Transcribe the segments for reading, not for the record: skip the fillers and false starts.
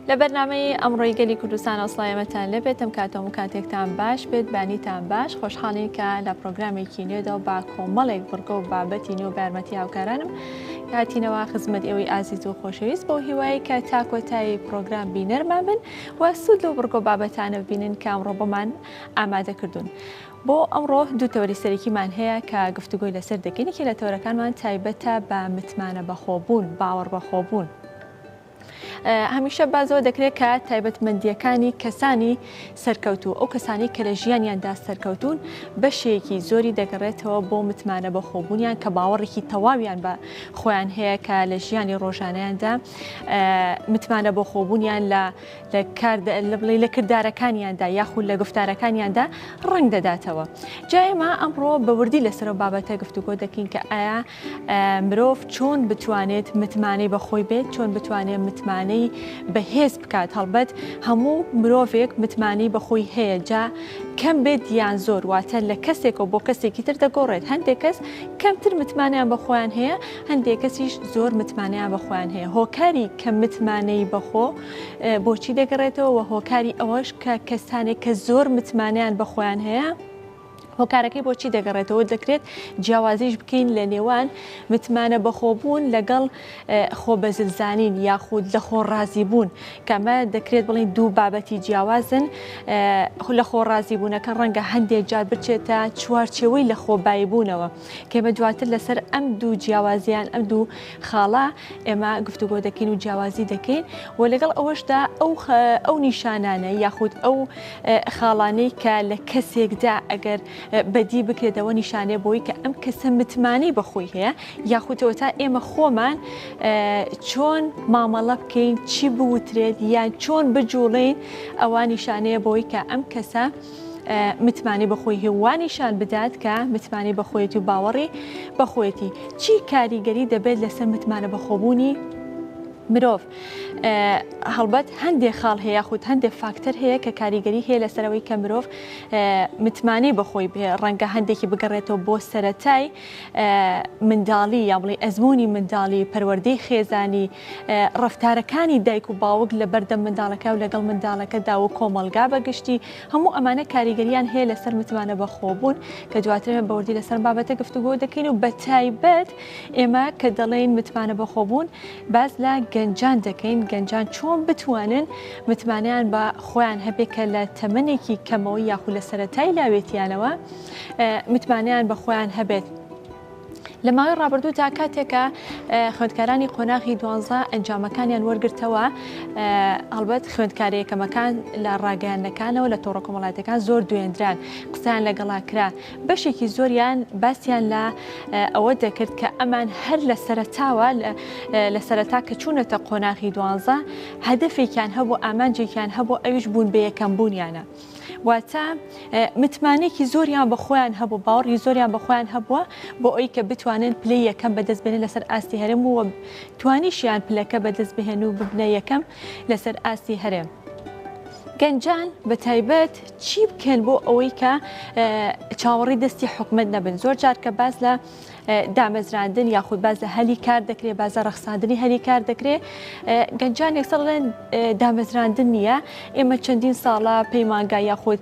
لە بەرنامەی ئەمڕۆی گەلی کوردستانەوە سڵاوی ئێمەتان لێبێت ئەم کاتەوە و کاتێکتان باش بێت بانیتان باش خۆشحاڵین کە لە پرۆگرامێکی نوێدا و با کۆمەڵێک بڕگە و بابەتی نوێ و بارمەتی هاوکارانم هاتینەوە خزمەت ئێوەی ئازیز و خۆشەویست بەو هیوایی کە تا کۆتایی پرۆگرام بینەرمان بن و سوود لەو بڕگە و بابەتانە ببینن کە ئەمڕۆ بۆمان ئامادە کردوون. بۆ ئەمڕۆ دوو تەوەری سەرەکیمان هەیە کە گفتوگۆی لەسەر دەکەین، یەکێ لە تەوەرەکانمان تایبەتە بە متمانە بەخۆبوون، باوەڕ بەخۆبوون. هەمیشە بازەوە دەکرێت کە تایبەتمەندیەکانی کەسانی سەرکەوتوو ئەو کەسانی کە لە ژیانیاندا سەرکەوتون بەشێکی زۆری دەگەڕێتەوە بۆ متمانە بەخۆبوونیان کە باوەڕێکی تەواویان بە خۆیان هەیە کە لە ژیانی ڕۆژانەیاندا متمانە بەخۆبوونیان لە لە کار لە بڵێ لە کردارەکانیاندا یاخود لە گفتارەکانیاندا ڕەنگ دەداتەوە. جا ئێمە ئەمڕۆ بە وردی لەسەر ئەو بابەتە گفتوگۆ دەکەین کە ئایا مرۆڤ چۆن بتوانێت متمانەی بەخۆی بێت، چۆن بتوانێت متمانەی بەهێز بکات. هەڵبەت هەموو مرۆڤێک متمانەی بەخۆی هەیە جا کەم بێت یان زۆر، واتە لە کەسێکەوە بۆ کەسێکی تر دەگۆڕێت. هەندێک کەس کەمتر متمانەیان بە خۆیان هەیە، هەندێک کەسیش زۆر متمانەیان بە خۆیان هەیە. هۆکاری کەم متمانەی بەخۆ بۆچی دەگەڕێتەوە و هۆکاری ئەوەش کە کەسانێک کە زۆر متمانەیان بە خۆیان هەیە هۆکارەکەی بۆچی دەگەڕێتەوە دەکرێت جیاوازیش بکەین لە نێوان متمانە بەخۆبوون لەگەڵ خۆ بەزلزانین یاخود لە خۆ ڕازی بوون کەمە دەکرێت بڵین دوو بابەتی جیاوازن لە خۆ ڕازی بوونەکە ڕەنگە هەندێک جار بچێتە چوارچێوەی لە خۆبایی بوونەوە کەمە دواتر لەسەر ئەم دوو جیاوازیان ئەم دوو خاڵە ئێمە گفتوگۆ دەکەین و جیاوازی دەکەین و لەگەڵ ئەوەشدا ئەو ئەو نیشانانە یاخود ئەو خاڵانەی کە لە کەسێکدا ئەگەر بەدی بکرێتەوە نیشانەیە بۆی کە ئەم کەسە متمانەی بەخۆی هەیە یاخودەوە تا ئێمە خۆمان چۆن مامەڵە بکەین چی بوترێت یان چۆن بجوڵین ئەوە نیشانەیە بۆی کە ئەم کەسە متمانەی بەخۆی هەیە وا نیشان بدات کە متمانەی بەخۆیەتی و باوەڕی بەخۆیەتی چی کاریگەری دەبێت لەسەر متمانە بەخۆبوونی مرۆڤ هەڵبەت هەندێک خاڵ هەیە یاخود هەندێک فاکتەر هەیە کە کاریگەری هەیە لەسەرەوەی کە مرۆڤ متمانەی بەخۆی بێ ڕەنگە هەندێکی بگەڕێتەوە بۆ سەتای منداڵی یا بڵێ ئەزمموی منداڵی پەروەردەی خێزانی ڕەفتارەکانی دایک و باوک لە بەردەم منداڵەکە و لەگەڵ منداڵەکەدا و کۆمەڵگا بە گشتی، هەموو ئەمانە کاریگەریان هەیە لەسەر متمانە بەخۆبوون کە دواتر ئێمە بەوردی لەسەر بابەتە گفتوگۆ دەکەین و بەتایبەت ئێمە کە دەڵێین متمانە بەخۆبوون باس لە گەنجان دەکەین، گەنجان چۆن بتوانن متمانەیان بە خۆیان هەبێت کە لە تەمەنێکی کەمەوە یاخود لە سەرەتای لاوێتیانەوە متمانەیان بە خۆیان هەبێت. لە ماوەی ڕابردوودا کاتێک کە خوێندکارانی قۆناغی دوانزە ئەنجامەکانیان وەرگرتەوە هەڵبەت خوێندکارە یەکەمەکان لە ڕاگەیاندنەکانەوە لە تۆڕە کۆمەڵایەتەکان زۆر دوێنران قسەیان لەگەڵا کرا بەشێکی زۆریان باسیان لە ئەوە دەکرد کە ئەمان هەر لە سەرەتاوە لە سەرەتا کە چوونەتە قۆناغی دوانزە هەدەفێکیان هەبوو ئامانجێکیان هەبوو ئەویش بوون بە یەکەم بوونیانە. واتە متمانەیەکی زۆریان بە خۆیان هەبوو، باوەڕی زۆریان بە خۆیان هەبووە بۆ ئەوی کە بتوانن پلەی یەکەم بەدەست بێنن لەسەر ئاستی هەرێم و توانیشیان پلەکە بەدەست بهێن و ببنە یەکەم لەسەر ئاستی هەرێم. گەنجان بە تایبەت چی بکەن بۆ ئەوەی کە چاوەڕی دەستی حکومت نەبن زۆر جار کە باس لە دامەزراندن یاخود باس لە هەلی کار دەکرێت باس لە ڕەخساندنی هەلی کار دەکرێت گەنجان یەکسەر دەڵێن دامەزراندن نییە ئێمە چەندین ساڵە پەیمانگا یاخود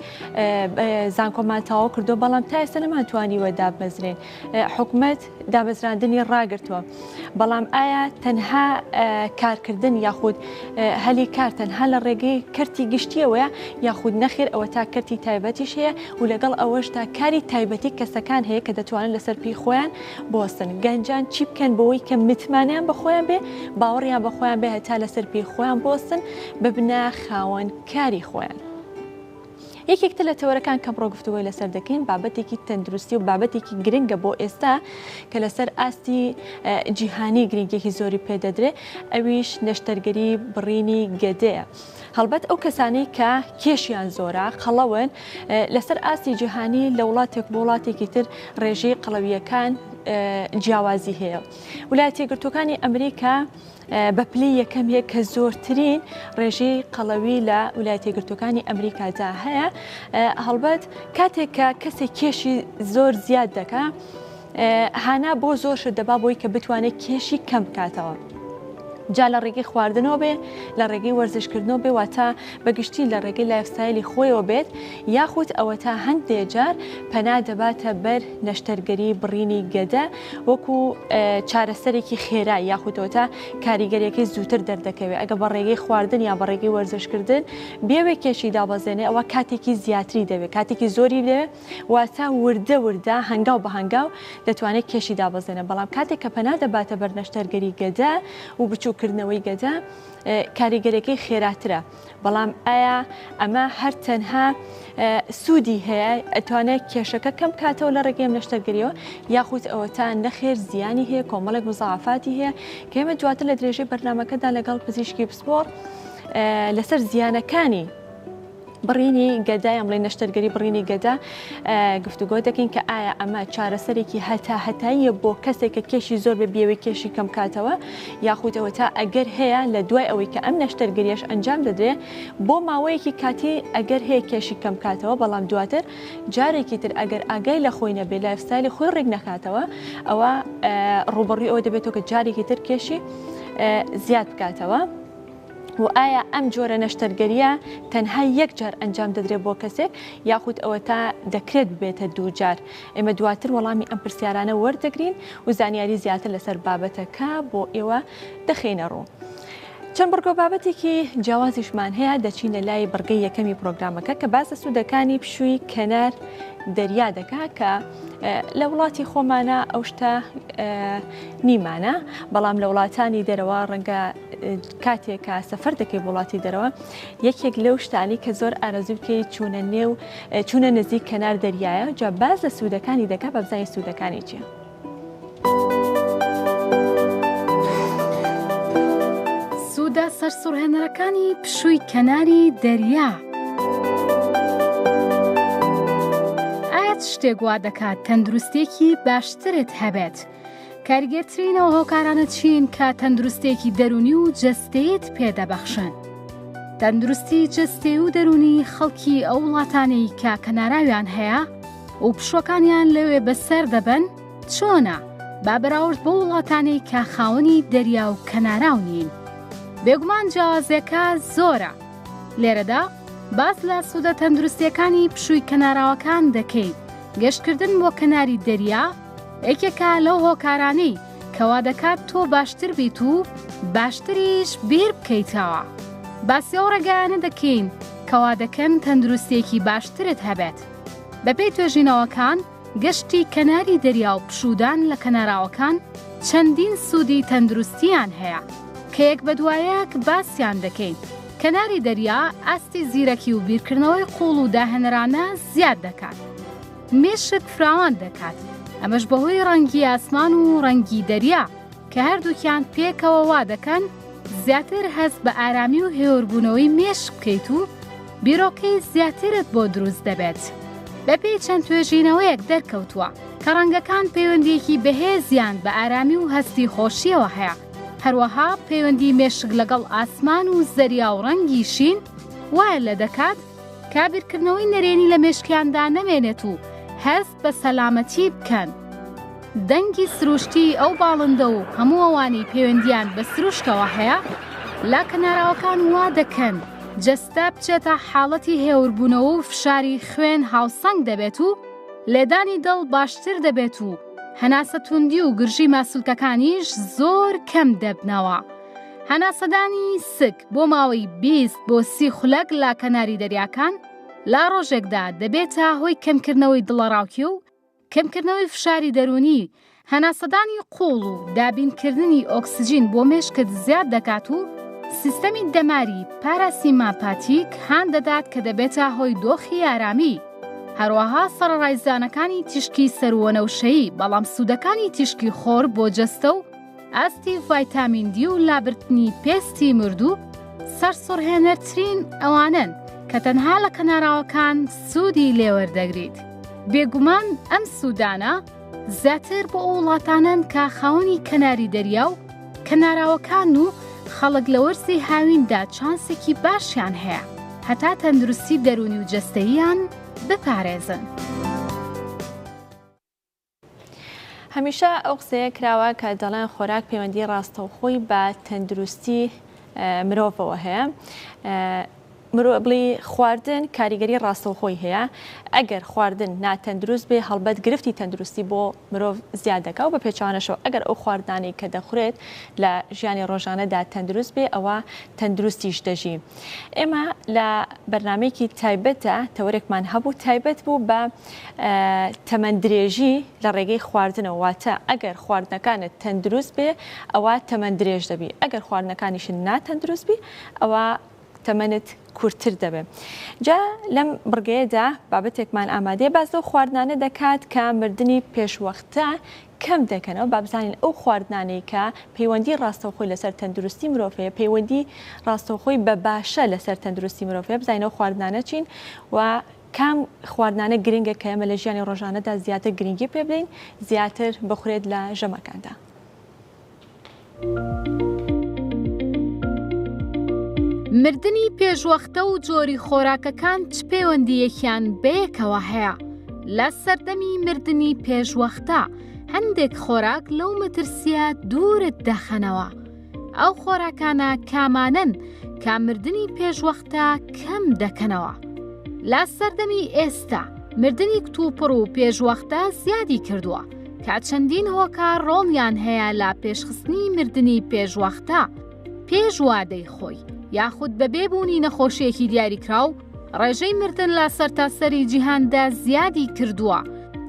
زانکۆمان تەواو کردو بەڵام تا ئێستا نەمانتوانیوە دابمەزرێن حکومت دامەزراندنی ڕاگرتووە بەڵام ئایا تەنها کارکردن یاخود هەلی کار تەنها لە ڕێگەی کەرتی گشتیەوەیە یاخود نەخێر ئەوە تا کەرتی تایبەتیش هەیە و لەگەڵ ئەوەشدا کاری تایبەتی کەسەکان هەیە کە دەتوانن لەسەر پێی خۆیان بوەستن. گەنجان چی بکەن بۆوەی کە متمانەیان بە خۆیان بێ، باوەڕیان بە خۆیان بێ هەتا لەسەر پێی خۆیان بوەستن، ببنە خاوەن کاری خۆیان. یەکێک تر لە تەوەرەکان کە ئەمڕۆ گفتوگۆی لەسەر دەکەین بابەتێکی تەندروستی و بابەتێکی گرنگە بۆ ئێستا کە لەسەر ئاستی جیهانی گرنگێکی زۆری پێدەدرێ ئەویش نەشتەرگەری بڕینی گەدەیە. هەڵبەت ئەو کەسانەی کە کێشیان زۆرە، قەڵەون، لەسەر ئاستی جیهانی لە وڵاتێک بۆ وڵاتێکی تر ڕێژەی قەڵەوییەکان جیاوازی هەیە. ولایەتە یەکگرتووەکانی ئەمریکا بە پلەی یەکەم هەیە کە زۆرترین ڕێژەی قەڵەوی لە ولایەتە یەکگرتووەکانی ئەمریکادا هەیە. هەڵبەت کاتێک کە کەسێک کێشی زۆر زیاد دەکا هانا بۆ زۆر شت دەبا بۆی کە بتوانێت کێشی کەم بکاتەوە. جا لە ڕێگەی خواردنەوە بێ، لە ڕێگەی وەرزشکردنەوە بێ، واتە بە گشتی لە ڕێگەی lifestyle ی خۆیەوە بێت، یاخود ئەوەتا هەندێ جار پەنا دەباتە بەر نەشتەرگەری بڕینی گەدە وەکو چارەسەرێکی خێرا یاخود ئەوەتا کاریگەریەکەی زووتر دەردەکەوێت ئەگە بە ڕێگەی خواردن یا بە ڕێگەی وەرزشکردن بێوێ کێشی دابەزێنێ ئەوە کاتێکی زیاتری دەوێت کاتێکی زۆری دەوێت واتە وردە وردە هەنگاو بە هەنگاو دەتوانێت کێشی دابەزێنێت، بەڵام کاتێک کە پەنا دەباتە بەر نەشتەرگەری گەدە و بچووککردنەوەی گەدە کاریگەریەکەی خێراترە، بەڵام ئایا ئەمە هەر تەنها سوودی هەیە ئەتوانێت کێشەکە کەم بکاتەوە لە ڕێگەی ئەم نەشتەرگەریەوە یاخود ئەوەتا نەخێر زیانی هەیە کۆمەڵێک مزاعفاتی هەیە کە ئێمە دواتر لە درێژەی بەرنامەکەدا لەگەڵ پزیشکی پسپۆڕ لەسەر زیانەکانی بڕینی گەدە یان بڵێین نەشتەرگەری بڕینی گەدە گفتوگۆ دەکەین کە ئایا ئەمە چارەسەرێکی هەتا هەتاییە بۆ کەسێک کە کێشی زۆر بێ بیەوێ کێشی کەم کاتەوە یاخود ئەوە تا ئەگەر هەیە لە دوای ئەوەی کە ئەم نەشتەرگەریەش ئەنجام دەدرێ بۆ ماوەیەکی کاتی ئەگەر هەیە کێشی کەم کاتەوە بەڵام دواتر جارێکی تر ئەگەر ئاگای لە خۆی نەبێ lifestyle ی خۆی ڕێک نەکاتەوە ئەوە ڕووبەڕووی ئەوە دەبێتەوە کە جارێکی تر کێشی زیاد بکاتەوە. و ئایا ئەم جۆرە نەشتەرگەریە تەنها یەک جار ئەنجام دەدرێت بۆ کەسێک یاخود ئەوەتا دەکرێت ببێتە دووجار؟ ئێمە دواتر وەڵامی ئەم پرسیارانە وەردەگرین و زانیاری زیاتر لەسەر بابەتەکە بۆ ئێوە دەخەینە ڕوو. چەند بڕگە و بابەتێکی جیاوازیشمان هەیە دەچینە لای بڕگەی یەکەمی پرۆگرامەکە کە باس لە سوودەکانی پشووی کەنار دەریا دەکا کە لە وڵاتی خۆمانە ئەو شتە نیمانە بەڵام لە وڵاتانی دەرەوە ڕەنگە کاتێک کە سەفەر دەکەی بۆ وڵاتی دەرەوە یەکێک لەو شتانی کە زۆر ئارەزوو بکەیت چوونە نێو چوونە نزیک کەنار دەریایە جا باز لە سوودەکانی دەکا بە بزانین سوودەکانی چییە. سوودە سەرسوڕهێنەرەکانی پشووی کەناری دەریا. ئایا چ شتێک وا دەکات تەندروستێکی باشترت هەبێت؟ کاریگەرترین ئەو هۆکارانە چین کە تەندروستێکی دەروونی و جەستەیت پێدەبەخشن؟ تەندروستی جەستەی و دەروونی خەڵکی ئەو وڵاتانەی کە کەناراویان هەیە و پشوەکانیان لەوێ بەسەر دەبەن چۆنە؟ با بەراورد بەو وڵاتانەی کە خاوەنی دەریا و کەناراو نین. بێگومان جیاوازیەکە زۆرە. لێرەدا باس لە سوودە تەندروستیەکانی پشووی کەناراوەکان دەکەین، گەشتکردن بۆ کەناری دەریا، یەکێکە لەو هۆکارانەی کە وادەکات تۆ باشتر بیت و باشتریش بیر بکەیتەوە. باسی ئەو ڕێگایانە دەکەین کە وادەکەن تەندروستییەکی باشترت هەبێت. بەپێی توێژینەوەکان، گەشتی کەناری دەریا و پشوودان لە کەناراوەکان چەندین سوودی تەندروستییان هەیە کە یەک بەدوایەک باسیان دەکەین. کەناری دەریا ئاستی زیرەکی و بیرکردنەوەی قووڵ و داهێنەرانە زیاد دەکات. مێشک فراوان دەکات، ئەمەش بەهۆی ڕەنگی ئاسمان و ڕەنگی دەریا کە هەردووکیان پێکەوە وا دەکەن زیاتر هەست بە ئارامی و هێوربوونەوەی مێشک بکەیت و بیرۆکەی زیاترت بۆ دروست دەبێت. بەپێی چەند توێژینەوەیەک دەرکەوتووە کە ڕەنگەکان پەیوەندییەکی بەهێزیان بە ئارامی و هەستی خۆشییەوە هەیە، هەروەها پەیوەندی مێشک لەگەڵ ئاسمان و زەریا و ڕەنگی شین وایان لێدەکات کە بیرکردنەوەی نەرێنی لە مێشکیاندا نەمێنێت و هەست بە سەلامەتی بکەن. دەنگی سروشتی ئەو باڵندە و هەموو ئەوانەی پەیوەندییان بە سروشتەوە هەیە لە کەناراوەکان وا دەکەن جەستە بچێتە حاڵەتی هێوربوونەوە و فشاری خوێن هاوسەنگ دەبێت و لێدانی دڵ باشتر دەبێت و هەناسە توندی و گرژی ماسولکەکانیش زۆر کەم دەبنەوە. هەناسەدانی سک بۆ ماوەی 20 بۆ 30 خولەک لە کەناری دەریاکان لە ڕۆژێکدا دەبێتە هۆی کەمکردنەوەی دڵەڕاوکێ و کەمکردنەوەی فشاری دەروونی، هەناسەدانی قووڵ و دابینکردنی ئۆکسجین بۆ مێشکت زیاد دەکات و سیستەمی دەماری پاراسیماپاتیک هان دەدات کە دەبێتە هۆی دۆخی ئارامی. هەروەها سەرەڕای زیانەکانی تیشکی سەرووەنەوشەیی، بەڵام سوودەکانی تیشکی خۆر بۆ جەستە و ئاستی ڤایتامین دی و لابردنی پێستی مردوو سەرسوڕهێنەرترین ئەوانەن کە تەنها لە کەناراوەکان سوودی لێوەردەگریت. بێگومان ئەم سوودانە زیاتر بۆ ئەو وڵاتانەن کە خاوەنی کەناری دەریا و کەناراوەکان و خەڵک لە وەرزی هاویندا چانسێکی باشیان هەیە هەتا تەندروستی دەروونی و جەستەییان بپارێزن. هەمیشە ئەو قسەیە کراوە کە دەڵێن خۆراک پەیوەندی ڕاستەوخۆی بە تەندروستی مرۆڤەوە هەیە. مرۆ بڵی خواردن کاریگەری ڕاستەوخۆی هەیە، ئەگەر خواردن ناتەندروست بێ هەڵبەت گرفتی تەندروستی بۆ مرۆڤ زیاد دەکا و بە پێچەوانەشەوە ئەگەر ئەو خواردنانەی کە دەخورێت لە ژیانی ڕۆژانەدا تەندروست بێ ئەوا تەندروستیش دەژی. ئێمە لە بەرنامەیەکی تایبەتدا تەوەرێکمان هەبوو تایبەت بوو بە تەمەن درێژی لە ڕێگەی خواردنەوە واتە ئەگەر خواردنەکانت تەندروست بێ ئەوا تەمەن درێژ دەبی ئەگەر خواردنەکانیشت ناتەندروست بی ئەوا تەمەنت کورتتر دەبێت. جا لەم بڕگەیەدا بابەتێکمان ئامادەیە باس لەو خواردنانە دەکات کە مردنی پێشوەختە کەم دەکەنەوە، با بزانین ئەو خواردنانەی کە پەیوەندی ڕاستەوخۆی لەسەر تەندروستی مرۆڤ هەیە، پەیوەندی ڕاستەوخۆی بە باشە لەسەر تەندروستی مرۆڤ هەیە، بزانین ئەو خواردنانە چین و کام خواردنانە گرنگە کە ئێمە لە ژیانی ڕۆژانەدا زیاتر گرنگی پێ بدەین، زیاتر بخورێت لە ژەمەکاندا. مردنی پێشوەختە و جۆری خۆراکەکان چ پەیوەندییەکیان بەیەکەوە هەیە؟ لە سەردەمی مردنی پێشوەختە هەندێک خۆراک لەو مەترسییە دوورت دەخەنەوە. ئەو خۆراکانە کامانەن کە مردنی پێشوەختە کەم دەکەنەوە؟ لە سەردەمی ئێستا مردنی کتوپڕ و پێشوەختە زیادی کردووە کە چەندین هۆکار ڕۆڵیان هەیە لە پێشخستنی مردنی پێشوەختە پێش وادەی خۆی یاخود بەبێ بوونی نەخۆشیەکی دیاریکراو ڕێژەی مردن لە سەرتاسەری جیهاندا زیادی کردووە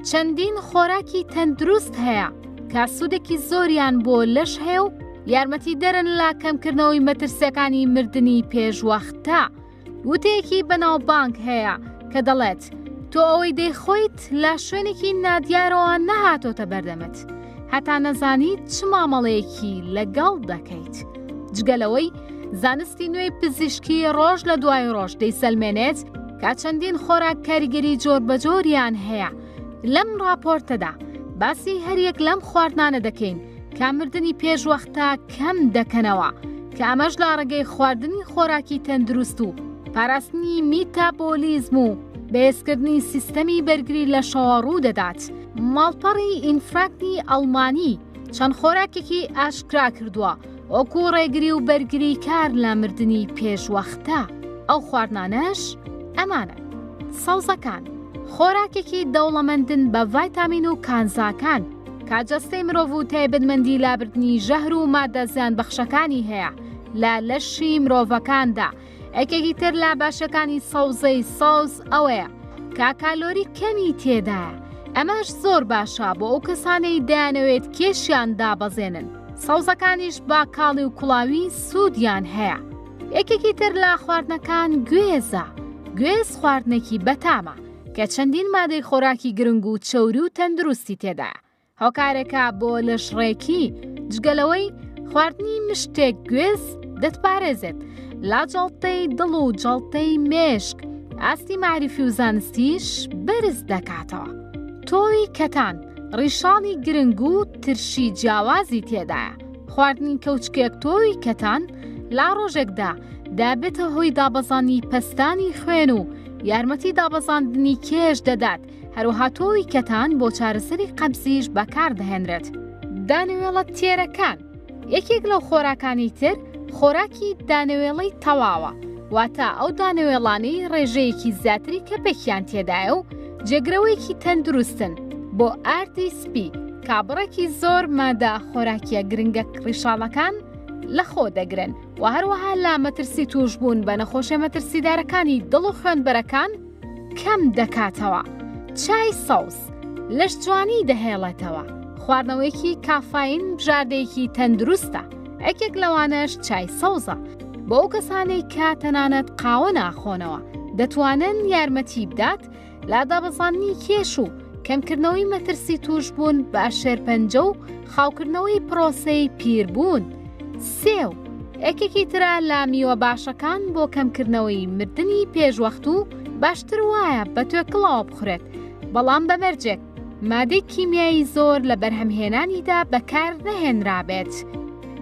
چەندین خۆراکی تەندروست هەیە کە سوودێکی زۆریان بۆ لەش هەیە و یارمەتیدەرن لە کەمکردنەوەی مەترسیەکانی مردنی پێشوەختە. وتەیەکی بەناوبانگ هەیە کە دەڵێت، تۆ ئەوەی دەیخۆیت لە شوێنێکی نادیارەوە نەهاتۆتە بەردەمت، هەتا نەزانیت چ مامەڵەیەکی لەگەڵ دەکەیت. جگە لەوەی زانستی نوێی پزیشکی ڕۆژ لە دوای ڕۆژ دەیسەلمێنێت کە چەندین خۆراک کاریگەری جۆربەجۆریان هەیە. لەم ڕاپۆرتەدا باسی هەریەک لەم خواردنانە دەکەین کە مردنی پێشوەختە کەم دەکەنەوە، کە ئەمەش لە ڕێگەی خواردنی خۆراکی تەندروست و پاراستنی میتابۆلیزم و بەهێزکردنی سیستەمی بەرگری لەشەوە ڕوودەدات. ماڵپەڕی ئینفراکنی ئەڵمانی چەند خۆراکێکی ئاشکرا کردووە وەکو ڕێگری و بەرگری کار لە مردنی پێشوەختە، ئەو خواردنانەش ئەمانەن. سەوزەکان، خۆراکێکی دەوڵەمەندن بە ڤایتامین و کانزاکان، کە جەستەی مرۆڤ و تایبەتمەندی لابردنی ژەهر و مادە زیانبەخشەکانی هەیە لە لەشی مرۆڤەکاندا، یەکێکی تر لە باشەکانی سەوزەی سەوز ئەوەیە کە کالۆری کەمی تێدایە، ئەمەش زۆر باشە بۆ ئەو کەسانەی دەیانەوێت کێشیان دابەزێنن، سەوزەکانیش بە کاڵی و کوڵاوی سوودیان هەیە. یەکێکی تر لە خواردنەکان گوێزە، گوێز خواردنێکی بەتامە کە چەندین مادەی خۆراکی گرنگ و چەوری و تەندروستی تێدایە، هۆکارێکە بۆ لەشڕێکی، جگە لەوەی خواردنی مشتێک گوێز دەتپارێزێت لە جەڵتەی دڵ و جەڵتەی مێشک، ئاستی مەعریفی و زانستیش بەرز دەکاتەوە. تۆوی کەتان ڕیشاڵی گرنگ و ترشی جیاوازی تێدایە، خواردنی کەوچکێک تۆوی کەتان لە ڕۆژێکدا دەبێتە هۆی دابەزانی پەستانی خوێن و یارمەتی دابەزاندنی کێش دەدات، هەروەها تۆوی کەتان بۆ چارەسەری قەبزیش بەکاردەهێنرێت. دانەوێڵە تێرەکان، یەکێک لەو خۆراکانەی تر خۆراکی دانەوێڵەی تەواوە، واتە ئەو دانەوێڵانەی ڕێژەیەکی زیاتری کەپەکیان تێدایە و جێگرەوەیەکی تەندروستن بۆ ئاردی سپی کە بڕێکی زۆر مادە خۆراکیە گرنگە ڕیشاڵەکان لەخۆ دەگرن و هەروەها لە مەترسی تووشبوون بە نەخۆشیە مەترسیدارەکانی دڵ و خوێنبەرەکان کەم دەکاتەوە. چای سەوز لەشجوانی دەهێڵێتەوە. خواردنەوەیەکی کافاین بژاردەیەکی تەندروستە، یەکێک لەوانەش چای سەوزە. بۆ ئەو کەسانەی کە تەنانەت قاوە ناخۆنەوە، دەتوانن یارمەتی بدات لە دابەزاندنی کێش و کەمکردنەوەی مەترسی تووشبوون بە شێرپەنجە و خاوکردنەوەی پرۆسەی پیربوون. سێو یەکێکی ترە لە میوە باشەکان بۆ کەمکردنەوەی مردنی پێشوەخت و باشتر وایە بە توێکڵەوە بخورێت، بەڵام بە مەرجێک مادەی کیمیایی زۆر لە بەرهەمهێنانیدا بەکار نەهێنرابێت.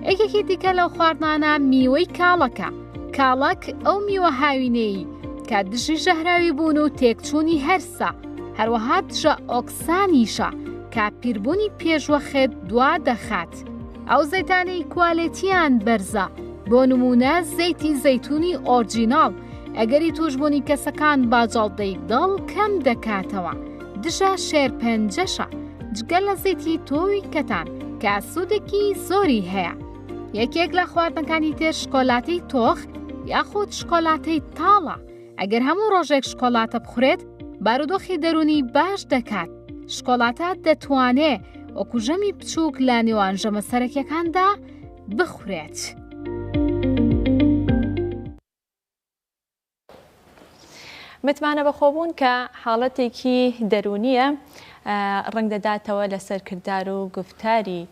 یەکێکی دیکە لەو خواردنانە میوەی کاڵەکە، کاڵەک ئەو میوە هاوینەیی کە دژی ژەهراوی بوون و تێکچوونی هەرسە، هەروەها دژە ئۆکسانیشە. کە پیربوونی پێشوەخت دوا دەخات. ئەو زەیتانەی کوالێتییان بەرزە، بۆ نموونە زەیتی زەیتوونی ئۆرجیناڵ، ئەگەری تووشبوونی کەسەکان بە جەڵدەی دڵ کەم دەکاتەوە، دژە شێرپەنجەشە، جگە لە زەیتی تۆوی کەتان کە سوودێکی زۆری هەیە. یەکێک لە خواردنەکانی تر شکۆلاتەی تۆخ یاخود شکۆلاتەی تاڵە، ئەگەر هەموو ڕۆژێک شکۆلاتە بخورێت بارودۆخی دەروونی باش دەکات، شکۆلاتە دەتوانێ وەکو ژەمی بچووک لە نێوان ژەمە سەرەکیەکاندا بخورێت. متمانە بەخۆبوون کە حاڵەتێکی دەروونییە ڕەنگ دەداتەوە لەسەر کردار و گوفتاری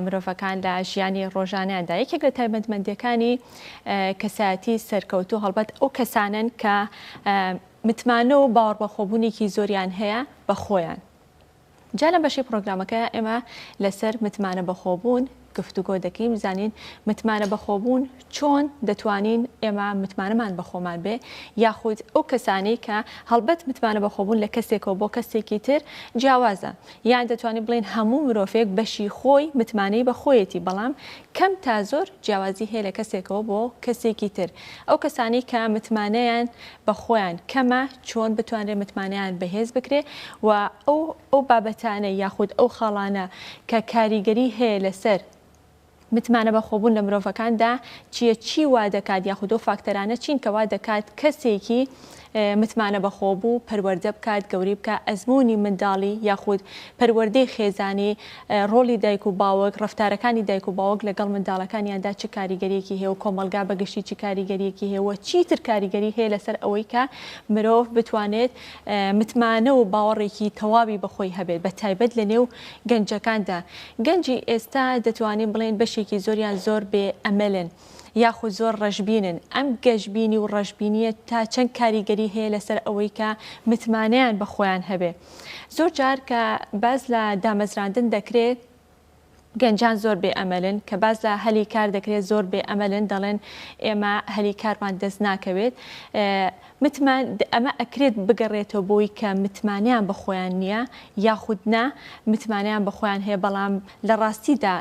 مرۆڤەکان لە ژیانی ڕۆژانەیاندا. یەکێک لە تایبەتمەندییەکانی کەسایەتی سەرکەوتوو هەڵبەت ئەو کەسانەن کە متمانە و باوەڕبەخۆبوونێکی زۆریان هەیە بە خۆیان. جا لەم بەشەی پڕۆگرامەکە ئێمە لەسەر متمانە بەخۆبوون گفتوگۆ دەکەین بزانین متمانە بەخۆبوون چۆن دەتوانین ئێمە متمانەمان بەخۆمان بێ یاخود ئەو کەسانەی کە هەڵبەت متمانە بەخۆبوون لە کەسێکەوە بۆ کەسێکی تر جیاوازە یان دەتوانین بڵێین هەموو مرۆڤێک بەشی خۆی متمانەی بە خۆیەتی بەڵام کەم تا زۆر جیاوازی هەیە لە کەسێکەوە بۆ کەسێکی تر ئەو کەسانەی کە متمانەیان بە خۆیان کەمە چۆن بتوانرێت متمانەیان بەهێز بکرێ و ئەو ئەو بابەتانە یاخود ئەو خاڵانە کە کاریگەری هەیە لەسەر متمانە بەخۆبوون لە مرۆڤەکاندا چییە چی وا دەکات یاخود ئەو فاکتەرانە چین کە وا دەکات کەسێکی متمانە بەخۆبوو پەروەردە بکات گەورەی بکات ئەزموونی منداڵی یاخود پەروەردەی خێزانی ڕۆڵی دایک و باوک ڕەفتارەکانی دایک و باوک لەگەڵ منداڵەکانیاندا چ کاریگەریەکی هەیە و کۆمەڵگا بە گشتی چ کاریگەریەکی هەیە و چیتر کاریگەری هەیە لەسەر ئەوەی کە مرۆڤ بتوانێت متمانە و باوەڕێکی تەواوی بە خۆی هەبێت بە تایبەت لە نێو گەنجەکاندا. گەنجی ئێستا دەتوانین بڵێین بەشێکی زۆریان زۆر بێ ئەمەلن یاخود زۆر ڕەشبینن، ئەم گەشبینی و ڕەشبینییە تا چەند کاریگەری هەیە لەسەر ئەوەی کە متمانەیان بە خۆیان هەبێ؟ زۆر جار کە باس لە دامەزراندن دەکرێت، گەنجان زۆر بێ ئەمەلن، کە باس لە هەلی کار دەکرێت زۆر بێ ئەمەلن دەڵێن ئێمە هەلی کارمان دەست ناکەوێت. متمان ئەمە ئەکرێت بگەڕێتەوە بۆی کە متمانەیان بە خۆیان نییە یاخود نا متمانەیان بە خۆیان هەیە بەڵام لە ڕاستیدا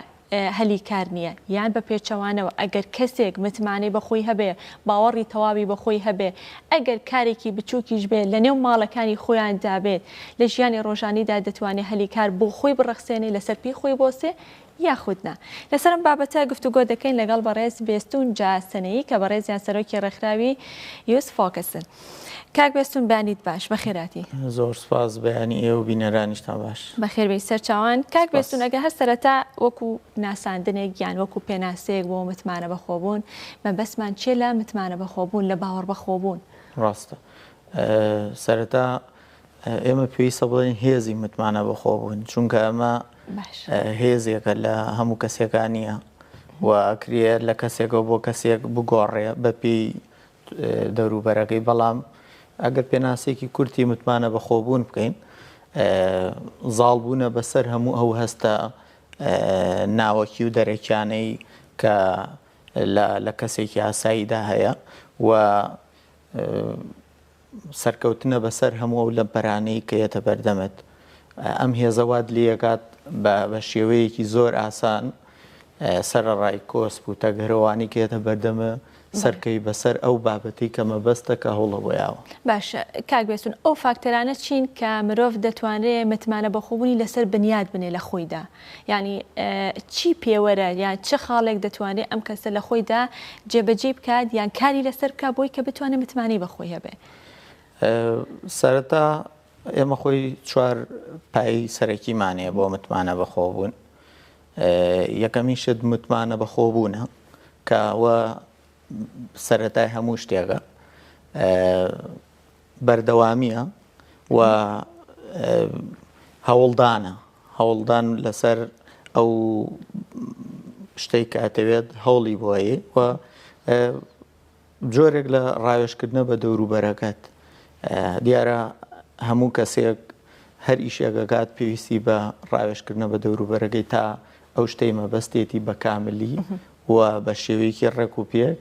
هەلی کار نییە یان بە پێچەوانەوە ئەگەر کەسێک متمانەی بە خۆی هەبێ باوەڕی تەواوی بە خۆی هەبێ ئەگەر کارێکی بچووکیش بێ لە نێو ماڵەکانی خۆیاندا بێت لە ژیانی ڕۆژانیدا دەتوانێ هەلی کار بۆ خۆی بڕەخسێنێ لەسەر پێی خۆی بۆسێ یاخود نا. لەسەر ئەم بابەتە گفتوگۆ دەکەین لەگەڵ بەڕێز بێستوون جاسەنەیی کە بەڕێزیان سەرۆکی ڕێکخراوی یوس فۆکەسن. کاک بێستوون بەیانیت باش، بەخێرهاتی. زۆر سوپاس، بەیانی ئێوە و بینەرانیشتان باش. بەخێربێی سەرچاوان. کاک بێستوون ئەگەر هەر سەرەتا وەکو ناساندنێک یان وەکو پێناسەیەک بۆ متمانە بەخۆبوون، مەبەستمان چیە لە متمانە بەخۆبوون، لە باوەڕبەخۆبوون؟ ڕاستە. سەرەتا ئێمە پێویستە بڵێین هێزی متمانە بەخۆبوون، چونکە ئەمە هێزێکە لە هەموو کەسێکا نییە و ئەکرێ لە کەسێکەوە بۆ کەسێک بگۆڕێ بەپێی دەوروبەرەکەی، بەڵام ئەگەر پێناسێکی کورتی متمانە بەخۆبوون بکەین زاڵبوونە بەسەر هەموو ئەو هەستە ناوەکی و دەرەکیانەی کە لە کەسێکی ئاساییدا هەیە و سەرکەوتنە بەسەر هەموو ئەو لەمپەرانەی کە یەتە بەردەمت. ئەم هێزە وات لێکات بە شێوەیەکی زۆر ئاسان سەرەڕای کۆسپ و تەگەرەوانی کە یەتە بەردەمە سەرکەوی بەسەر ئەو بابەتەی کە مەبەستە کە هەوڵە بۆ یاوە. باشە کاک بێستون ئەو فاکتەرانە چین کە مرۆڤ دەتوانرێ متمانە بەخۆبوونی لەسەر بنیات بنێ لە خۆیدا؟ یانی چی پێوەرە یان چ خاڵێک دەتوانێ ئەم کەسە لە خۆیدا جێبەجێی بکات یان کاری لەسەر بکات بۆی کە بتوانێت متمانەی بە خۆی هەبێ؟ سەرەتا ئێمە خۆی چوار پای سەرەکیمان هەیە بۆ متمانە بەخۆبوون. یەکەمین شت متمانە بەخۆبوونە کە ئەوە سەرەتای هەموو شتێکە. بەردەوامییە و هەوڵدانە، هەوڵدان لەسەر ئەو شتەی کە ئەتەوێت هەوڵی بۆ ئەیەی و جۆرێک لە ڕاوێژکردنە بە دەوروبەرەکەت. دیارە هەموو کەسێک هەر ئیشێک ئەکات پێویستی بە ڕاوێژکردنە بە دەوروبەرەکەی تا ئەو شتەی مەبەستێتی بە کاملی و بە شێوەیەکی ڕێک و پێک.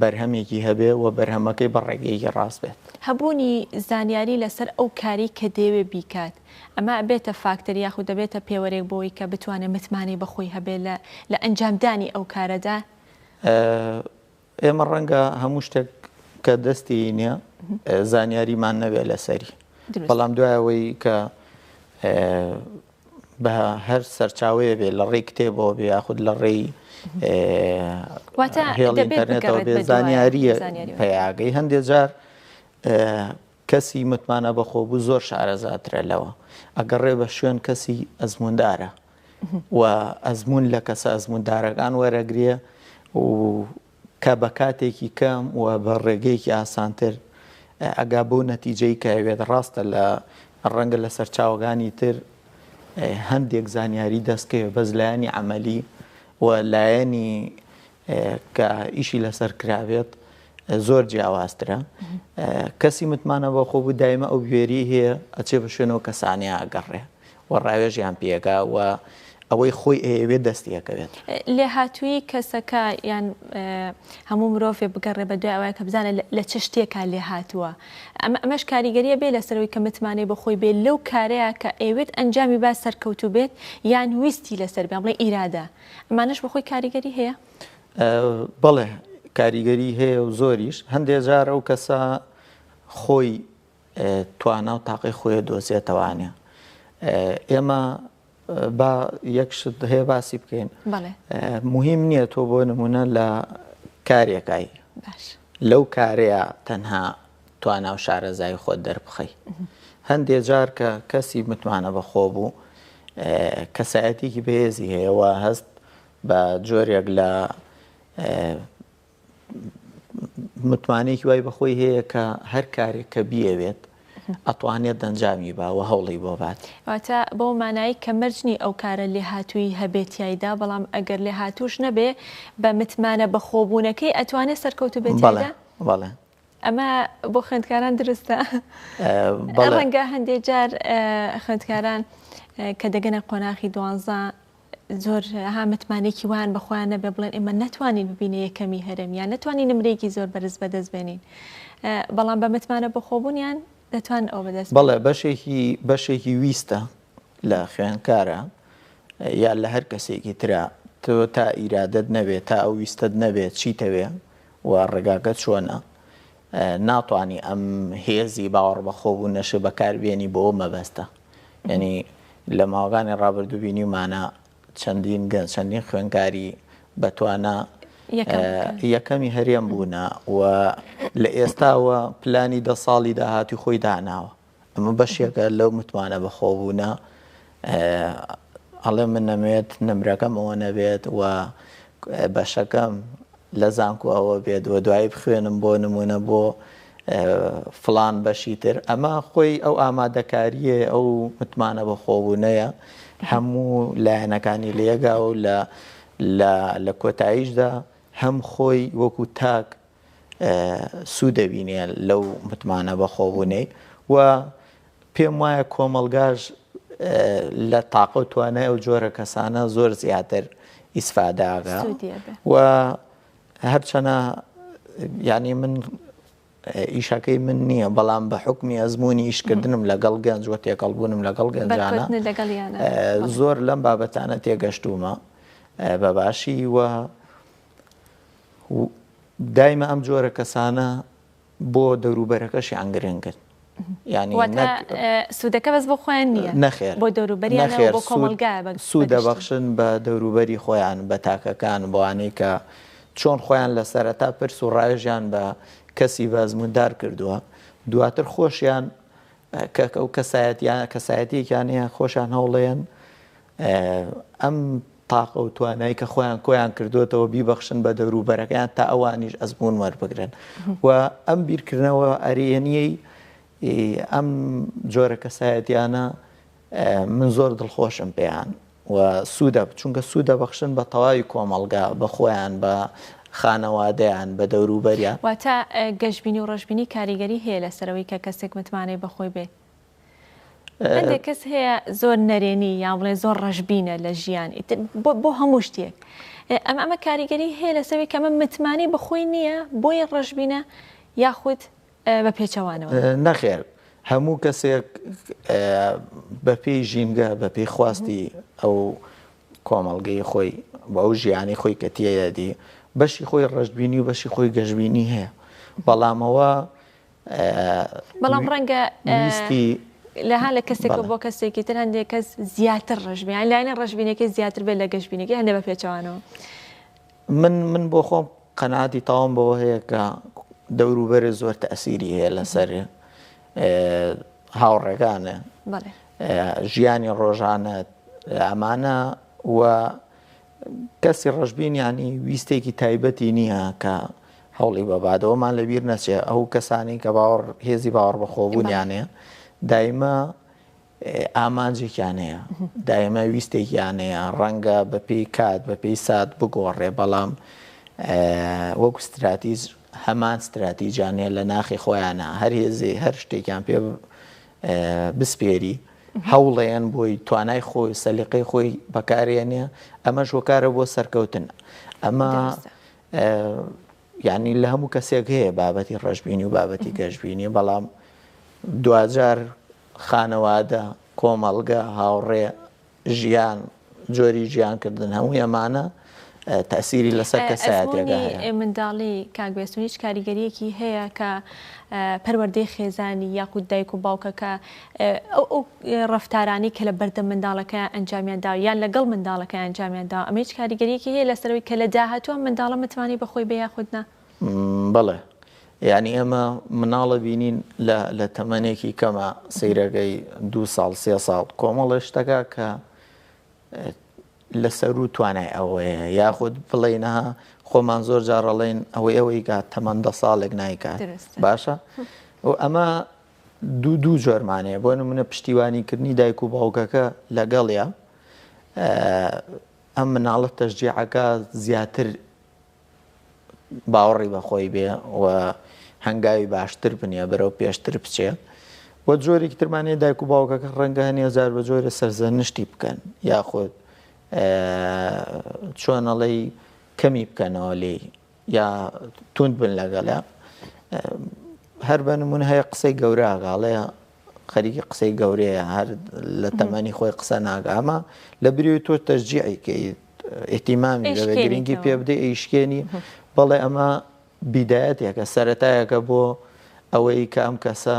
بەرهەمێکی هەبێ و بەرهەمەکەی بە ڕێگەیەکی ڕاست بێت. هەبوونی زانیاری لەسەر ئەو کارەی کە دەیەوێ بیکات، ئەمە ئەبێتە فاکتەر یاخود دەبێتە پێوەرێک بۆ ئەوەی کە بتوانێ متمانەی بە خۆی هەبێ لە لە ئەنجامدانی ئەو کارەدا؟ ئێمە ڕەنگە هەموو شتێک کە دەستی نییە زانیاریمان نەبێ لەسەری، بەڵام دوای ئەوەی کە بە هەر سەرچاوەیە بێ لە ڕێی کتێبەوە بێ یاخود لە ڕێی هێڵی ئینتەرنێتەوە بێ زانیاریە پیاگەی هەندێک جار کەسی متمانە بەخۆبوو زۆر شارەزاترە لەوە ئەگەڕێ بە شوێن کەسی ئەزموندارە و ئەزمون لە کەسە ئەزموندارەکان وەرەگرێ و کە بە کاتێکی کەم و بە ڕێگەیەکی ئاسانتر ئەگا بەو نەتیجەی کە ئەوێت. ڕاستە لە ڕەنگە لە سەرچاوەکانی تر هەندێک زانیاری دەست کەوێت بەس لایەنی عەمەلی و لایەنی کە ئیشی لەسەر کرابێت زۆر جیاوازترە. کەسی متمانە بەخۆ بوو دایمە ئەو بوێری هەیە ئەچێ بە شوێنەوە کەسانەیە ئەگەڕێ. و ڕاوێژیان پێگا و ئەوەی خۆی ئەیەوێت دەستی ئەکەوێت. لێهاتوویی کەسەکە یان هەموو مرۆڤێ بگەڕێ بە دوای ئەوەیە کە بزانێت لە چ شتێکا لێهاتووە. ئەمە ئەمەش کاریگەریە بێ لەسەر ئەوەی کە متمانەی بە خۆی بێ لەو کارەیە کە ئەیەوێت ئەنجامی با سەرکەوتوو بێت یان ویستی لەسەر بێ بڵێ ئیرادە. ئەمانەش بە خۆی کاریگەری هەیە؟ بەڵێ کاریگەری هەیە و زۆریش. هەندێ جار ئەو کەسە خۆی توانا و تاقی خۆی دۆزێتەوانێ ئێمە با یەک شت هەیە باسی بکەین مهم نییە تۆ بۆ نمونە لە کارێکای لەو کارەیە تەنها توانا و شارەزای خۆت دەربخەی هەندێ جار کە کەسی متمانە بەخۆ بوو کەسایەتێکی بەهێزی هەیەەوە هەست بە جۆرێک لە متمانەیەکی وای بەخۆی هەیە کە هەر کارێک کە بیەوێت ئەتوانێت دەنجامی با و هەوڵی بۆ بات. واتە بەو مانایەی کە مەرج نییە ئەو کارە لێهاتوویی هەبێت تیایدا، بەڵام ئەگەر لێهاتووش نەبێ بە متمانە بەخۆبوونەکەی ئەتوانێ سەرکەوتوو بێت تیایدا؟ بەڵێ بەڵێ. ئەمە بۆ خوێندکاران دروستە؟ بەڵێ. ڕەنگە هەندێ جار خوێندکاران کە دەگەنە قۆناغی دوانزە زۆر ها متمانەیەکی وایان بە خۆیان نەبێ بڵێن ئێمە نەتوانین ببینە یەکەمی هەرێم یان نەتوانین نمرەیەکی زۆر بەرز بەدەست بێنین بەڵام بە متمانە بەخۆبوونیان دەتوان ئەو بەدەست بەڵێ بەشێکی بەشێکی ویستە لە خوێنکارە یا لە هەر کەسێکی ترە تۆ تا ئیرادەت نەبێت تا ئەو ویستت نەبێت چیتەوێ و ڕێگاکە چۆنە ناتوانی ئەم هێزی باوەڕ بەخۆبوونەشە بەکاربێنی بۆ ئەو مەبەستە یعنی لە ماوەکانی ڕابردوو بینیومانە چەندین گەنج چەندین خوێنکاری بەتوانا یەکەمی هەرێم بوونە و لە ئێستاوە پلانی دە ساڵی داهاتی خۆی داناوە ئەمە بەشێکە لەو متمانە بەخۆبوونە ئەڵێ من نەمێت نمرەکەم ئەوە نەبێت و بەشەکەم لە زانکۆ ئەوە بێت و دوایی بخوێنم بۆ نمونە بۆ فلان بەشی تر ئەمە خۆی ئەو ئامادەکاریە ئەو متمانە بەخۆبوونەیە هەموو لایەنەکانی لێگا و لە لە کۆتاییشدا هەم خۆی وەکو تاک سوود دەبینێ لەو متمانە بەخۆبوونەی و پێم وایە کۆمەڵگاش لە تاقە و توانای ئەو جۆرە کەسانە زۆر زیاتر ئیسفاداگە و هەرچەنە یعنی من ئیشەکەی من نییە بەڵام بە حکمی ئەزمموی ئیشکردنم لەگەڵ گەنج و تێکەڵبوونم لەگەڵ گەنجانە زۆر لەم بابەتانە تێگەشتومە بە باشی و دایمە ئەم جۆرە کەسانە بۆ دەوروبەرەکەشیان گرنگن یعنی سوودەکە بەس بۆ خۆیان نییە نەخێر بۆ دەوروبەریان بۆ کۆمەڵگا سوود دەبەخشن بە دەوروبەری خۆیان بە تاکەکان بۆوانەی کە چۆن خۆیان لە سەرەتا پرس و ڕاوێژیان بە کەسی بەزموندار کردووە دواتر خۆشیان کە ئەو کەسایەتیان کەسایەتیەکیان هەیە خۆشیان هەوڵێن ئەم تاقە و توانای کە خۆیان کۆیان کردوێتەوە بیبەخشن بە دەوروبەرەکەیان تا ئەوانیش ئەزمون وەربگرن و ئەم بیرکردنەوە ئەرێنیەی ئەم جۆرە کەسایەتیانە من زۆر دڵخۆشم پێیان و سوودە چونکە سوودە بەخشن بە تەواوی کۆمەڵگا بە خۆیان بە خانەوادەیان بە دەوروبەریان. واتە گەشبینی و ڕەشبینی کاریگەری هەیە لەسەر ئەوەی کە کەسێک متمانەی بەخۆی بێت؟ هەندێک کەس هەیە زۆر نەرێنی یان بڵێ زۆر ڕەشبینە لە ژیان ئیتر بۆ هەموو شتێک ئەمە ئەمە کاریگەری هەیە لەسەوی کە ئەمە متمانەی بەخۆی نییە بۆیە ڕەشبینە یاخود بە پێچەوانەوە؟ نەخێر هەموو کەسێک بەپێی ژینگە بەپێی خواستی ئەو کۆمەڵگەی خۆی بە ئەو ژیانی خۆی کە تێیەتی بەشی خۆی ڕەشبینی و بەشی خۆی گەشبینی هەیە بەڵامەوە بەڵام ڕەنگە ویستی لەها لە کەسێک بۆ کەسێکی تر هەندێک کەس زیاتر ڕەشبیان لایەنە ڕەشبینەکەی زیاتر بێت لە گەشبینەکەی هەندێک بە پێچەوانەوە. من من بۆ خۆم قەناعەتی تەواوم بەوە هەیە کە دەوروبەر زۆر تەئسیری هەیە لەسەر هاوڕێکانە ژیانی ڕۆژانە ئەمانە و کەسی ڕەشبین ینی ویستێکی تایبەتی نییە کە هەوڵی بەبادەوەمان لەبیر نەچێ ئەو کەسانی کە باوەڕ هێزی باوەڕ بەخۆبوونیانێ دایمە ئامانجێکیان هەیە، دایمە ویستێکیان هەیە، ڕەنگە بەپێی کات، بەپێی سات بگۆڕێ، بەڵام وەکو ستراتیج هەمان ستراتیجیان هەیە لە ناخی خۆیانە، هەر هێزێ هەر شتێکیان پێ بسپێری هەوڵێن بۆی توانای خۆی سەلیقەی خۆی بەکارێنێ، ئەمەش هۆکارە بۆ سەرکەوتن. ئەمە یعنی لە هەموو کەسێک هەیە بابەتی ڕەشبینی و بابەتی گەشبینی، بەڵام دواجار خانەوادە، کۆمەڵگە، هاوڕێ، ژیان، جۆری ژیانکردن هەمووی ئەمانە تەئسیری لەسەر کەسایەتیەکە هەیە. ئەزموونی منداڵی کاک بێستوون هیچ کاریگەرییەکی هەیە کە پەروەردەی خێزانی یاخود دایک و باوکەکە ئەو ئەو ڕەفتارانەی کە لە بەردەم منداڵەکەیان ئەنجامیان داوە یان لەگەڵ منداڵەکەیان ئەنجامیان داوە ئەمە هیچ کاریگەرییەکی هەیە لەسەر ئەوەی کە لە داهاتوو ئەم منداڵە متمانەی بەخۆی بێ یاخود نا؟ بەڵێ یانی ئێمە مناڵە بینین لە لە تەمەنێکی کەمە سەیرەکەی دوو ساڵ سێ ساڵ کۆمەڵە شتەکە کە لە سەرو توانای ئەوەیە یاخود بڵێینە خۆمان زۆر جاڕەڵێن ئەوەی ئەوەی کات تەمەەن دە ساڵێک نایکات باشە و ئەمە دوو دوو جۆرمانەیە بۆ نمونە پشتیوانیکردنی دایک و باوکەکە لەگەڵە ئەم مناڵە تەشجیعەکە زیاتر باوەڕی بە خۆی بێ و هەنگاوی باشتر بنێ بەرەو پێشتر بچێ و جۆرێکی ترمان هەیە دایک و باوکەکە ڕەنگە هەنێ جار بە جۆرە سەرزەنشتی بکەن یاخود چۆنەڵی کەمی بکەنەوە لێی یا توند بن لەگەڵە هەر بە نمونە هەیە قسەی گەورە ئەگاڵێ خەریکی قسەی گەورەیە هەر لە تەمەنی خۆی قسە ناکا ئەمە لە بری تۆ تەشجیعی کەی ئیهتیمامی بە گرنگی پێ بدەی ئەیشکێنی بەڵێ ئەمە بیدایەتێکە سەرەتایەکە بۆ ئەوەی کە ئەم کەسە